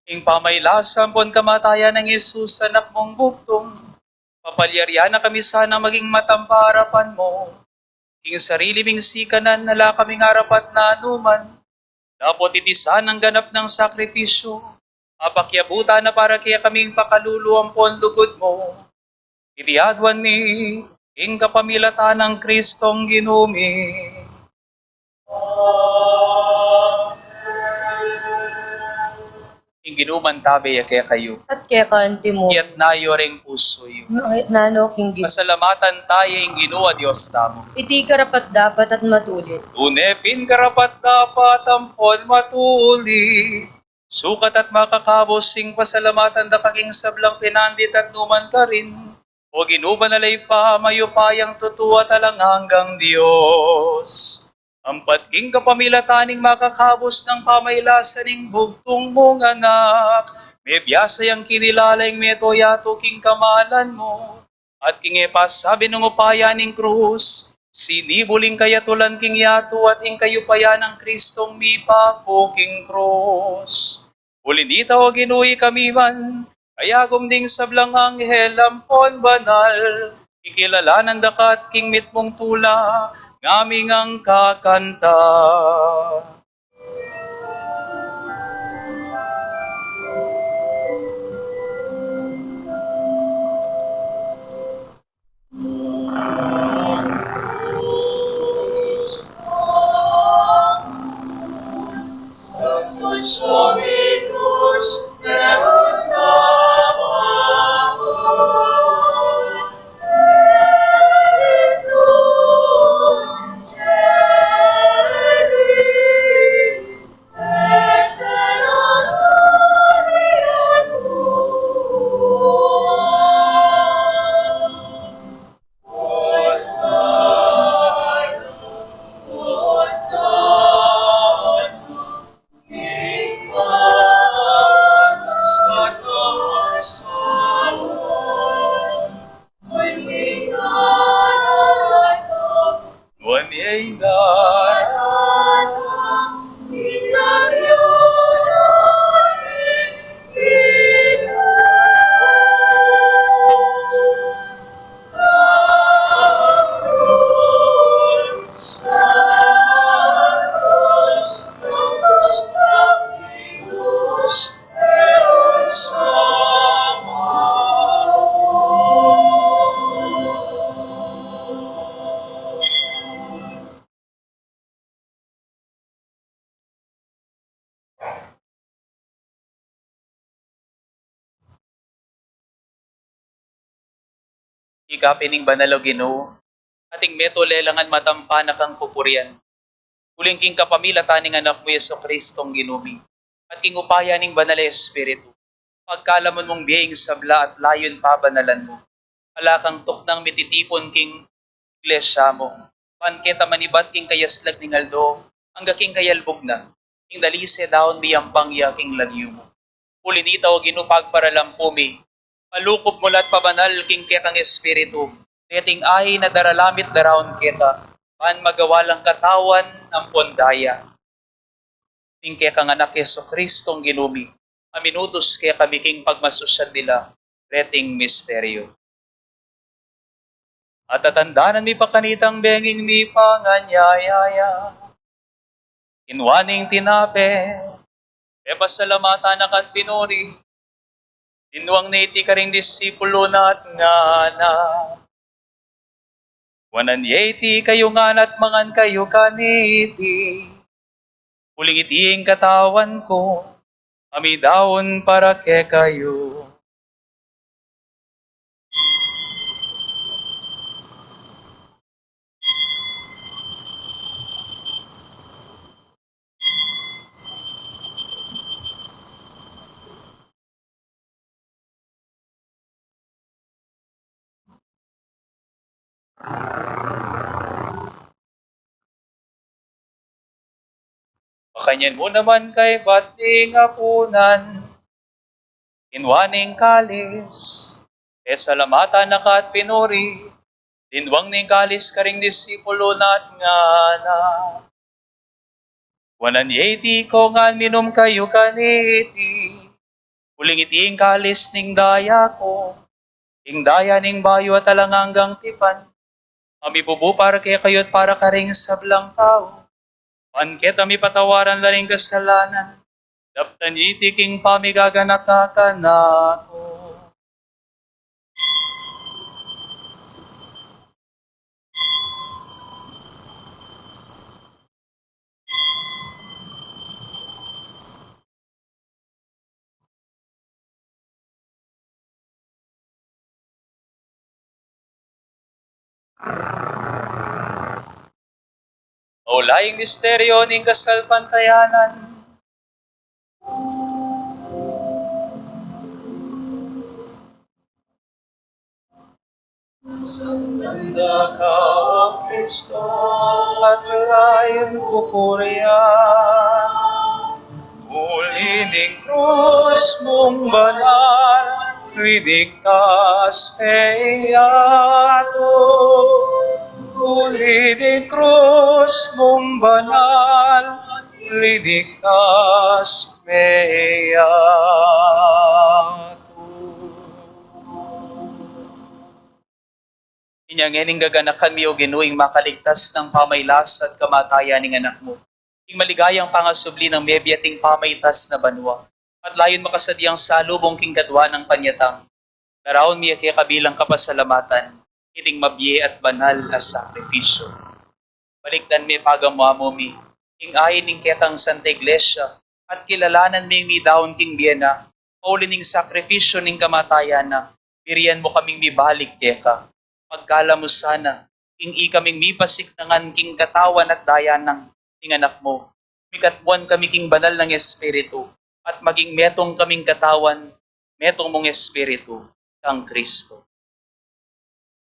ing pamagkasakit ampon kamatayan nang Jesus, Anak mung bugtung, papalyarian na kami sana maging matampa arapan mu. King sarili ming sikanan, ala kaming arapat na anuman, dapot iti sanang ganap nang sakripisyu, apakyabutan na para kekami ing pakalulu ampon lugud mu. Iti aduan mi king kapamilatan nang Kristong Ginu mi. Ing Ginu mantabe ya kekayu. At keka antimu. Itas yu ring pusu yu. Itas no king Ginu. Pasalamatan taya ing Ginu a Dios tamu. Iti karapat-dapat at matulid. Tune pin karapat-dapat ampon matulid. Sukat at makakabus ing pasalamatan da ka king sablang pinandit at nukarin man, O Ginu, banal a Ibpa, mayupayang tutu at alang anggang Dios. Ampat king kapamilatan ning makakabus nang pamagkasakit ning bugtung mung Anak, mebiasa yang kinilala ing mabilug a yatu king kamalan mu, at king e pasabi nang upaya ning krus, sinibul ing kayatulan king yatu at ing kayupayan nang Kristong mipaku king krus. Uli na nita, O Ginu, ikami man, kayagum ding sablang anghel ampon banal, kikilalanan da ka at king mitmung tula, ngaming angkakanta. Ika pin ing banal, O Ginu, at ing metung lelangan matampa na kang pupurian. Uling king kapamilatan ning Anak mu, Jesucristo, Ginu mi, at king upaya ning Banal a Espiritu, pagkalamun mung bie ing sabla at layun pabanalan mu. Ala kang tuknang mititipun king Iglesia mu, ban keta manibat king kayaslag ning aldo, angga king kayalbug na, ing dalise daun miyampang ya king lagyu mu. Uli na nita, O Ginu, pagparalampu mi, palukup mu la at pabanal king kekang Espiritu, deting ain a daralamit daraun keka, ban magawa lang katawan ampon daya ning kekang Anak, Jesucristo, Ginu mi, a minutus kekami king pagmasusian mi la reting misteryu. At tatandanan mi pa kanitang benging mipanganyaya ya, kinua ne ing tinape, pepasalamatan na ka't pinuri, dinwang ne iti karing disipulu na at ngana: Kuanan ye iti kayu ngan at mangan kayu kaniti, uling iti ing katawan ku, a midaun para kekayu. Makanyan mu naman kaybat ning apunan, kinwa ne ing kalis, pesalamatan na ka at pinuri, dinwang ne ing kalis karing disipulo na at ngana: Kuanan ye iti ikong ngan, minum kayu kaniti, uling iti ing kalis ning daya ku, ing daya ning bayu at alang anggang tipan, a mibubu para kekayu at para karing sablang tau, ban keta mipatawaran la ring kasalanan. Daptan ye iti king pamigaganaka kanaku. Maulaing misteryo ning kasalpantayanan. Sanda ka, O Kristo, at layun ku kuryan. Uli ning krus mung banal, liniktas me yatu. Uli ning krus mung banal, liniktas me yatu. Inya ngeni gaganakan mi, O Ginu, ing makaligtas nang pamagkasakit at kamatayan ning Anak mu, ing maligayang pangasubli nang mebie at ing pamaitas na banua, at layun makasadyang salubung king kaduanan nang panyatang. Daraun mi keka bilang kapasalamatan iting mabie at banal a sakripisyu. Balikdan me pagamu-amu mi ing ain ning kekang Santa Iglesia, at kilalanan ming midaun king bie na, pauli ning sakripisyu ning kamatayan na, birian mu kaming mibalik keka. Pagkalub mu sana ing ikaming mipasiknangan king katawan at daya nang ning Anak mu, mikatmuan kami king banal nang Espiritu, at maging metung kaming katawan, metung mung Espiritu, kang Kristo.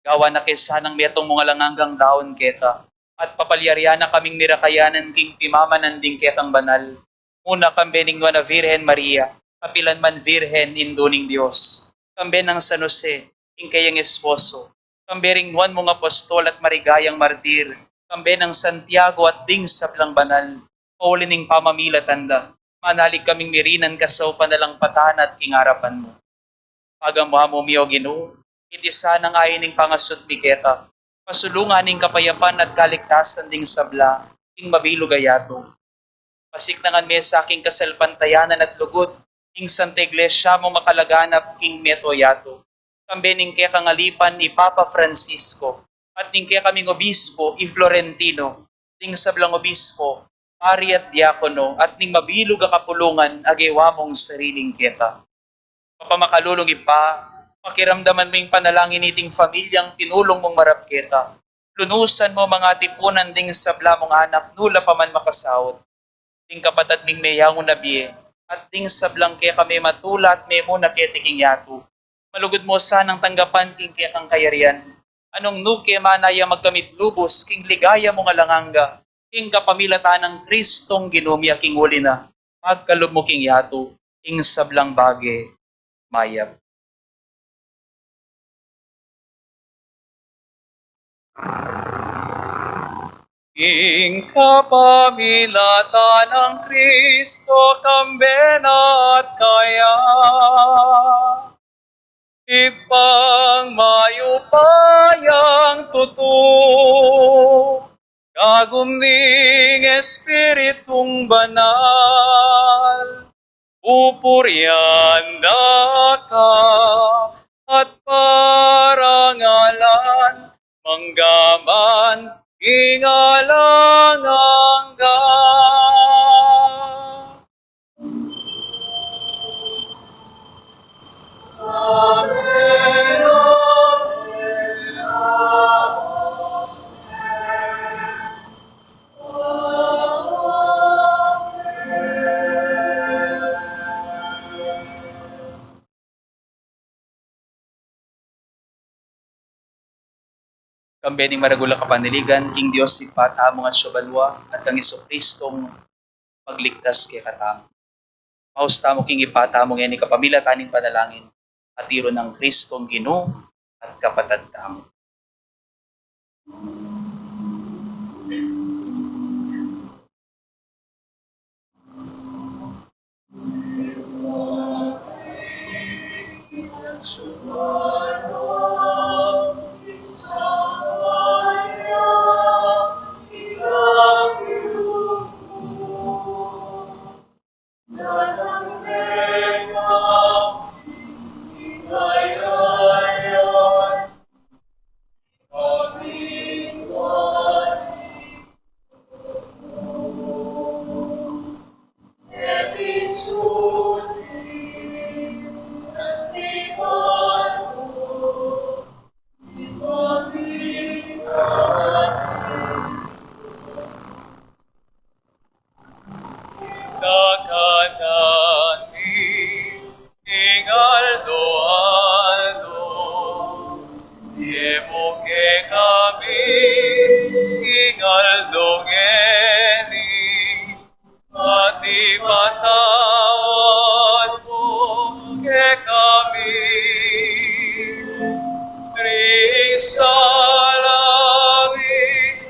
Gawan na ke sanang metung mung alang anggang daun keka, at papalyarian na kaming mirakayanan king pimamanan ding kekang banal, muna kambe ning Nuan a Virgen Maria, kapilan man Virgen, Indu ning Dios, kambe nang San Jose, ing keyang esposo, kambe ring nuan mung apostol at marigayang martir, kambe nang Santiago at ding sablang banal, pauli ning pamamilatan da, manalig kaming mirinan kasaupan na lang patana at king arapan mu. Pagamu-amu mi, O Ginu, iti sanang ain ning pangasubli mi keka, pasulungan ning kapayapan at kaligtasan ding sabla king mabilug a yatu. Pasiknangan me sa king kasalpantayanan at lugud ing Santa Iglesia mung makalaganap king meto yatu, kambe ning kekang alipan i Papa Francisco, at ning kekaming obispo i Florentino, ding sablang obispo, pari at diakono, at ning mabilug a kapulungan a gewa mung sariling keka. Mapamakalulung Ibpa, pakiramdaman mu ing panalangin niting pamilyang pinulung mung marap keka. Lunusan mu ing katipunan ding sabla mung anak, nanu pa man makasaut. Ding kapatad ming meyangu na bie, at ding sablang keka mematula at memuna keti king yatu, malugud mu sanang tanggapan king kekang kayarian. Nung nu ke manaya magkamit lubus king ligaya mung alang angga, king kapamilatan nang Kristong Ginu mi, a king uli na, pagkalub mu king yatu ing sablang bage mayap. King kapamilatan nang Kristo, kambe na at kaya, Ibpang mayupayang tutu, kagum ning Espiritung Banal, pupurian da ka at parangalan, mangga man king alang angga. Kambe ning maragul a kapanaligan king Dios Ibpa tamung atsu banua, at kang Jesucristong magligtas kekatamu. Maus tamu king Ibpa tamu ngeni kapamilatan ning panalangin, atiru nang Kristong Ginu at Kapatad tamu. Kakanan mi king aldo-aldo, ibie mu kekami king aldo ngeni, at ipatawad mu kekami ring sala mi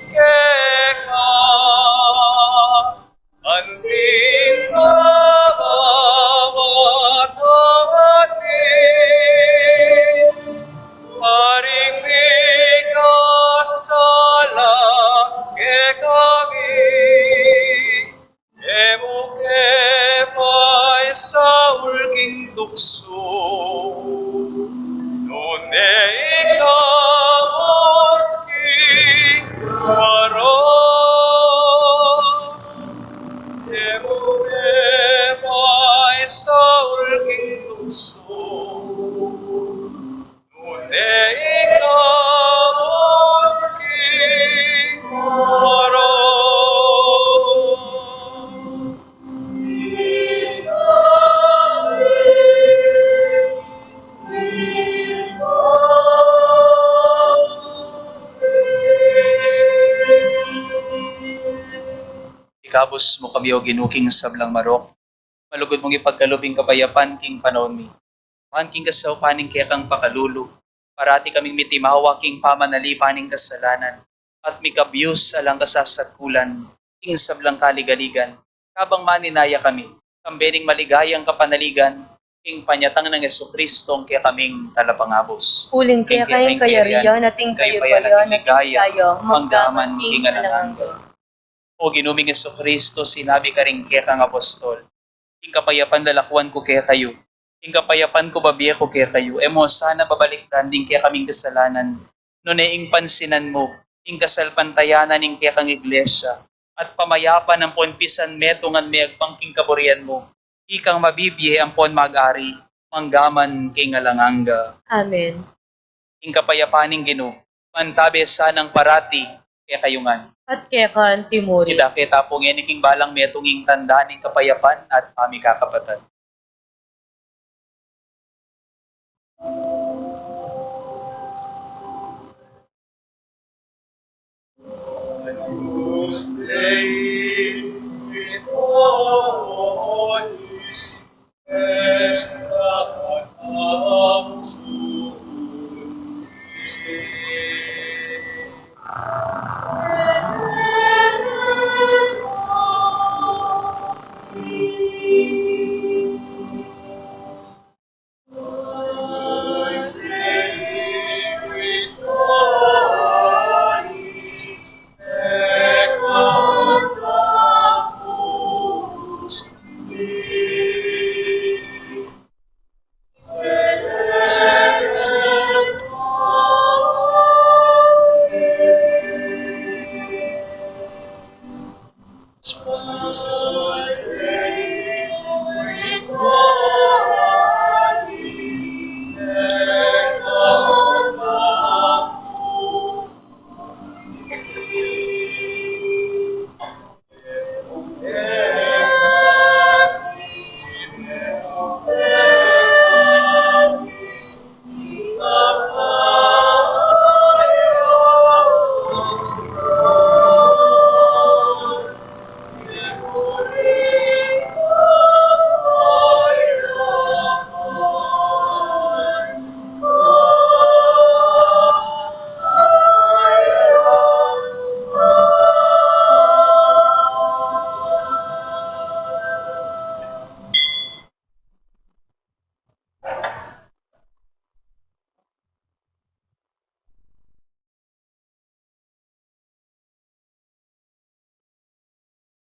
keka, anti ing pamamatawad mi karing mikasala kekami, e mu ke paisaul king tuksu, nune ikabus king marok. E mu ke paisaul king tuksu, nune ikabus king marok. Ikabus mu kami, O Ginu, king sablang marok. Malugud mung ipagkalub ing kapayapan king panaun mi. Ban king kasaupan ning kekang pakalulu, parati kaming mitimawa king pamanalipan ning kasalanan at mikabius alang kasasakulan king sablang kaligaligan, kabang maninaya kami kambe ning maligayang kapanaligan king panyatang nang Jesucristo, ing kekaming Talapangabus. Uling keka ing kayarian at ing kayupayan at ing ligaya, mangga man king alang angga. O Ginu ming Jesucristo, sinabi karing kekang apostol, "Ing kapayapan lalakwan ku kekayu, ing kapayapan ku babie ku kekayu." E mu sana babalikdan ding kekaming kasalanan, nune ing pansinan mu ing kasalpantayanan ning kekang Iglesia, at pamayapan ampon pisan metung a miyagpang king kaburian mu, ikang mabibie ampon mag-ari mangga man king alang angga. Amen. Ing kapayapan ning Ginu mantabe sanang parati kekayu ngan. At keka anti mu rin. Idake ta pu ngeni king balang metung ing tanda ning kapayapan at pamikakapatad.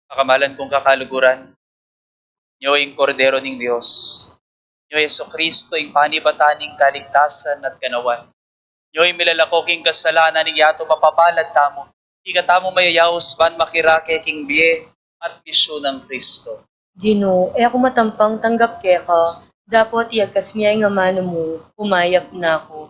Pakamalan kung kakaluguran, nyo ing Kordero ning Dios. Nyo Jesucristo, ing panibatan ning kaligtasan at kanawan. Nyo ing milalako king kasalanan ning yatu, mapapalad tamu. Ika tamu mayayaus ban makirake king bie at bisyu nang Cristo. Ginu, e ku matampang tanggap keka, dapot iyagkas mu ing amanu mu, kumayap na ku.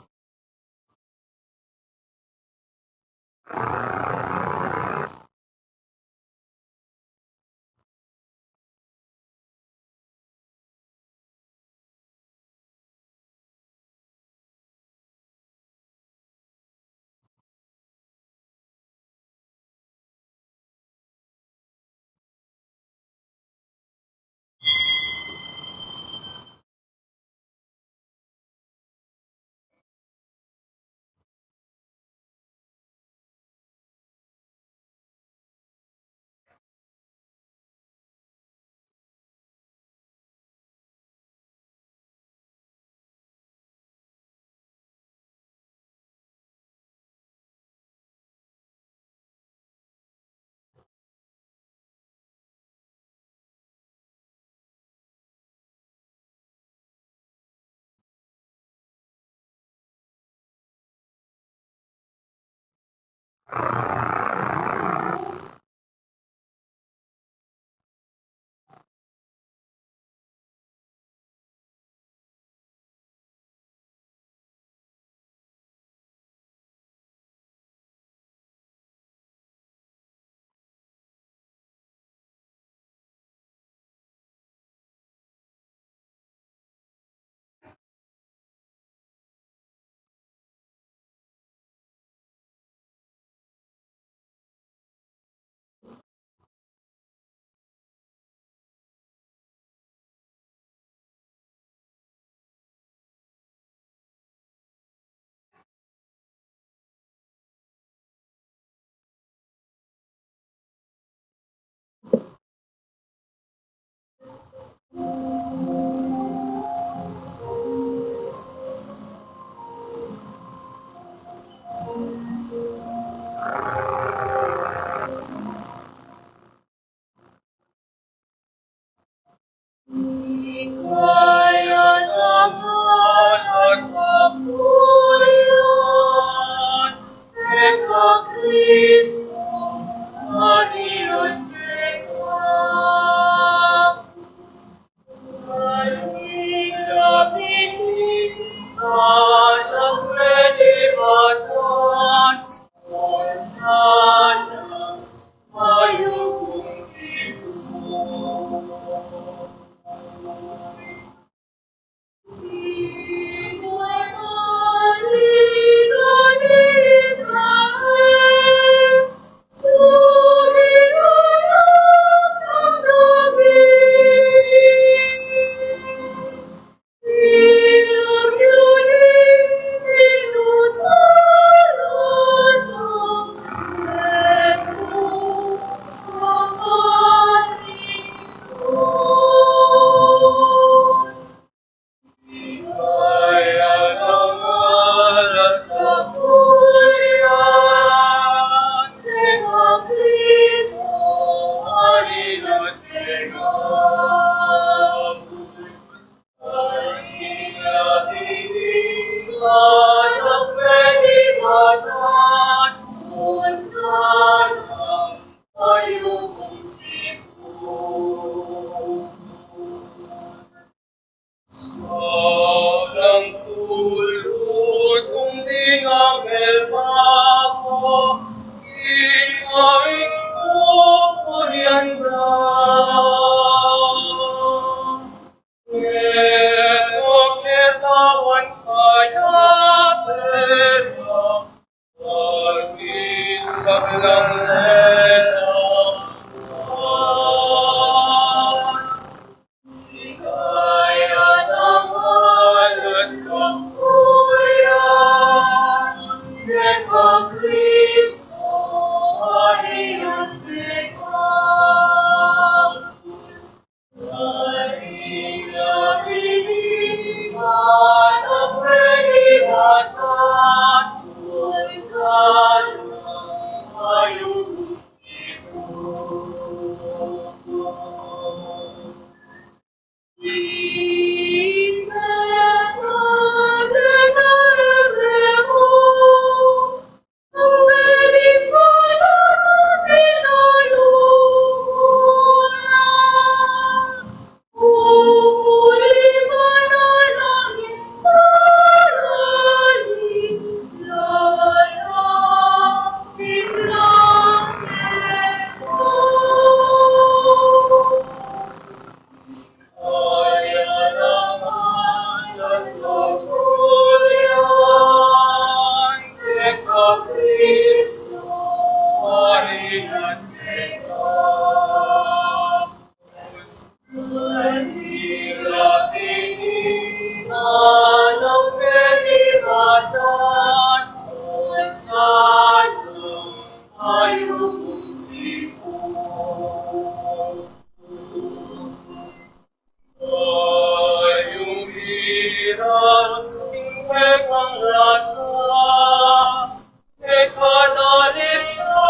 Asa, e kadalit na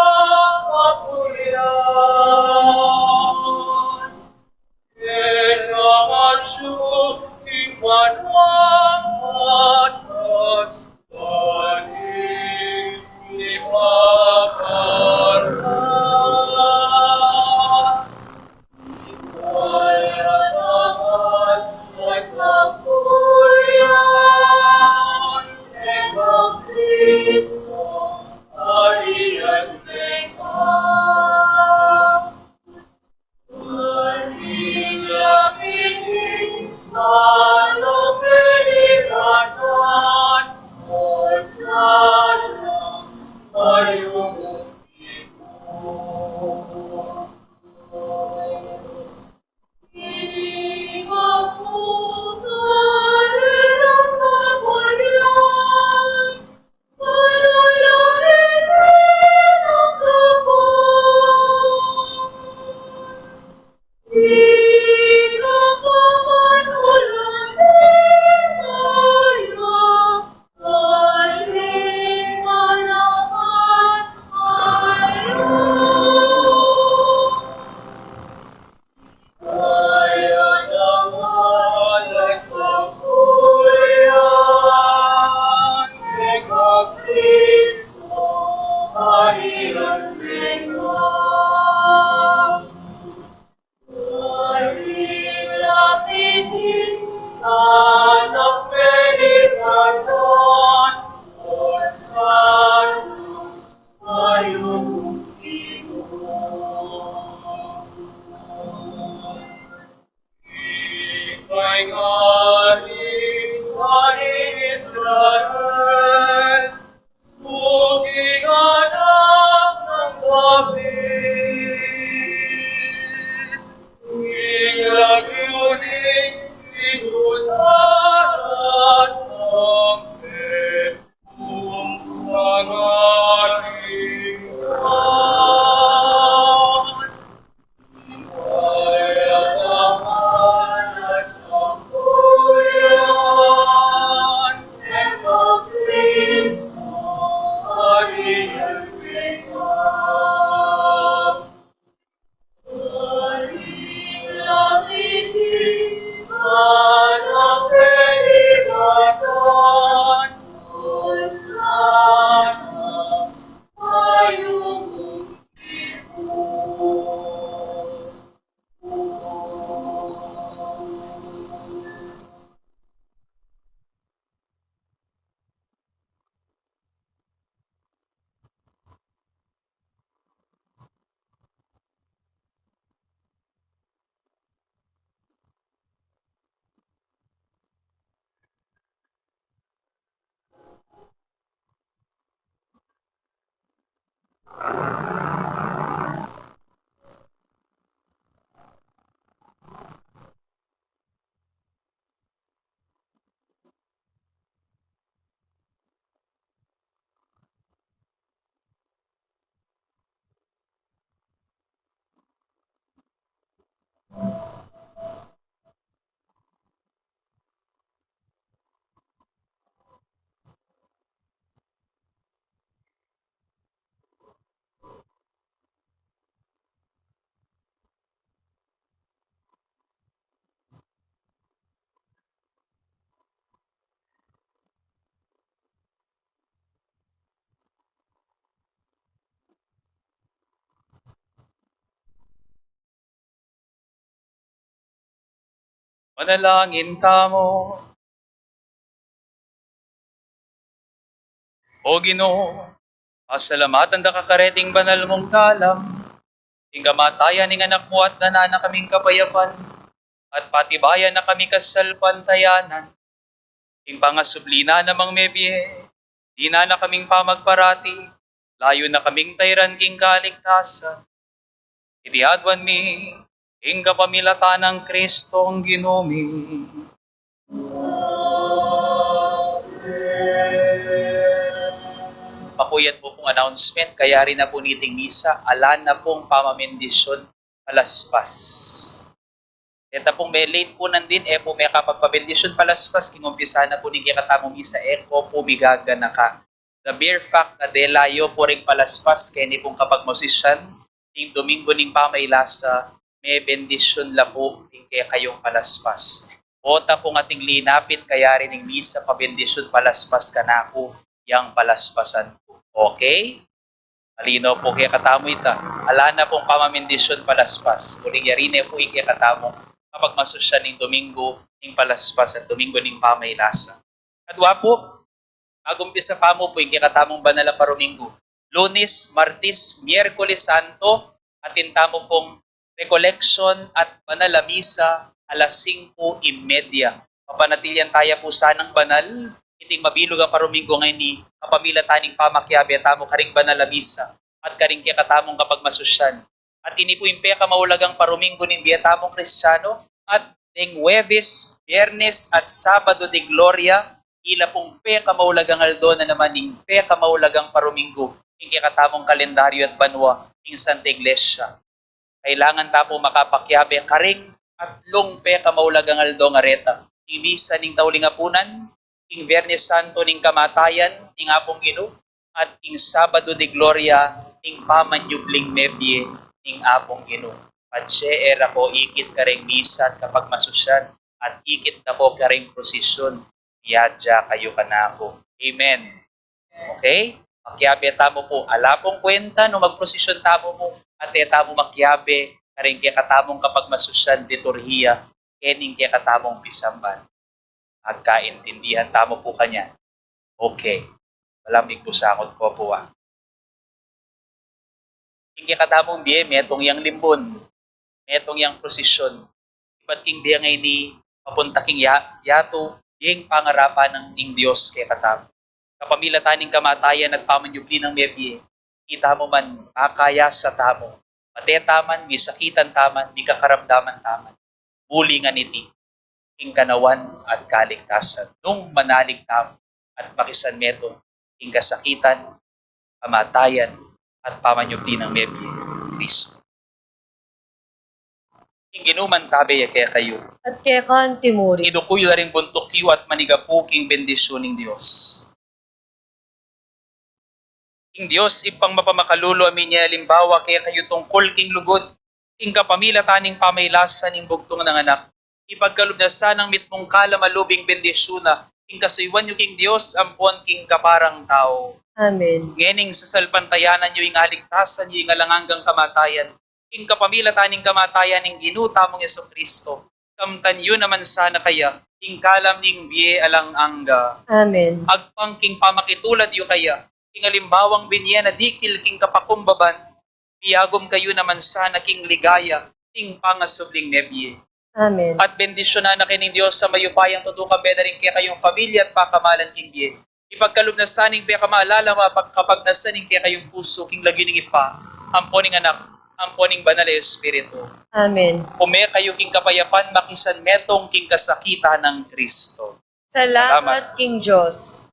kapurian, e kamatsu, ing banua, atas, balik, ipaparas. Manalangin tamu. O Ginu, pasalamatan da ka kareting banal mung dalam, ing kamatayan ning Anak mu, at danan na kaming kapayapan, at patibayan na kami kasalpantayanan. Ing pangasubli na namang mebie, dinan na kaming pamagparati, layun na kaming tairan king kaligtasan. Iti aduan mi king kapamilatan nang Kristong Ginu mi. Makuyat pu pung announcement, kayari na pu niting misa, ala na pung pamamendisyon, alas pas. Keta pung me-late pu nandin, e pu mekapagpabendisyun palaspas king umpisa na pu ning kekatamung misa, e ko pu migaganaka. The mere fact na dela yu pu ring palaspas keni pung kapagmasusyan ning Domingo ning Pamaylasa, mebendisyun la pu ing kekayung palaspas. Pota pung ating linapit kayari ning misa, pabendisyun palaspas kanaku yang palaspasan ku. Okay? Malinaw pu kekatamu ita. Ala na pung pamabendisyun palaspas. Uling yari ne pu ing kekatamung kapagmasusyan ning Domingo ning Palaspas at Domingo ning Pamaylasa. Kadwa pu, magumpisa tamu pu ing kekatamung banal a paruminggu. Lunis, Martis, Miyerkules Santo, atin tamu pung recollection at banal a misa alas singko y media. Papanatilian taya pu sanang banal iting mabilug a paruminggu ngeni, kapamilatan ning pamakiabe tamu karing banal a misa at karing kekatamung kapagmasusyan. At ini pu ing pekamaulagang paruminggu ning bie tamung Kristiano, at deng Huwebes, Biyernes, at Sabado de Gloria, ila pung pekamaulagang aldo na naman ning pekamaulagang paruminggu ning kekatamung kalendaryo at banua ning Santa Iglesia. Kailangan ta pu makapakiabe karing atlung pekamaulagang aldo nga reta: ing misa ning tauling apunan, ing Biyernes Santo ning kamatayan ning Apung Ginu, at ing Sabado de Gloria ning pamanyubling mebie ning Apung Ginu. Patse e ra ko ikit kareng misa at kapagmasusyan, at ikit da ko kareng prosesyon, miadya kayu kanaku. Amen. Okay? Makiabe tamu pu. Ala pung kwenta nung magprosesyon tamu mu at e tamu makiabe kareng kekatamung kapagmasusyan, liturhiya, keni ing kekatamung pisamban. Magkaintindihan tamu pu kanyan. Okay. Malamig pu sangot ko pu, ah. Ing kekatamung bie, metung yang limbun, metung yang prosesyon. Ibat king bie ngeni, papunta king ya-, yatu, bie ing pangarapan ning Dios kekatamu. Kapamilatan ning kamatayan at pamanyubli nang mebie, itamu man, makayasa tamu, mate ta man, misakitan ta man, mikakaramdaman ta man, muli ngan iti ing kanawan at kaligtasan. Nung manalig tamu at makisanmetung ing kasakitan, kamatayan, at pamanyubli nang mebie, Kristo. Ing Ginu mantabe ya kekayu. At keka antimurin. Iduku yu la ring buntuk yu at manigapu king bendisyun ning Dios. Ing Dios Ibpang mapamakalulu a minie alimbawa kekayu tungkul king lugud, king kapamilatan ning pamaylasa ning bugtung nang Anak, ipagkalub na sanang mitmung kalam a lub ing bendisyun na, king kasuyuan yu king Dios ampon king kaparang tau. Amen. Ngening sasalpantayanan yu ing kaligtasan yu ing alang anggang kamatayan, king kapamilatan ning kamatayan ning Ginu tamung Jesucristo, kamtan yu naman sana kaya ing kalam ning bie alang angga. Amen. Agpang king pamakitulad yu kaya king alimbawang binie na dikil king kapakumbaban, miagum kayu naman sana king ligaya ning pangasubling mebie. Amen. At bendisyunan na kayu ning Dios a mayupayang tutukan, bie na rin kekayung familia at pakamalan king bie. Ipagkalub na sana ning pekamalalawa a pagkapagnasan ning kekayung pusu king lagyu ning Ibpa, ampo ning Anak, ampo ning Banal a Espiritu. Amen. Ume kayu king kapayapan, makisanmetung king kasakitan nang Kristo. Salamat. Salamat king Dios.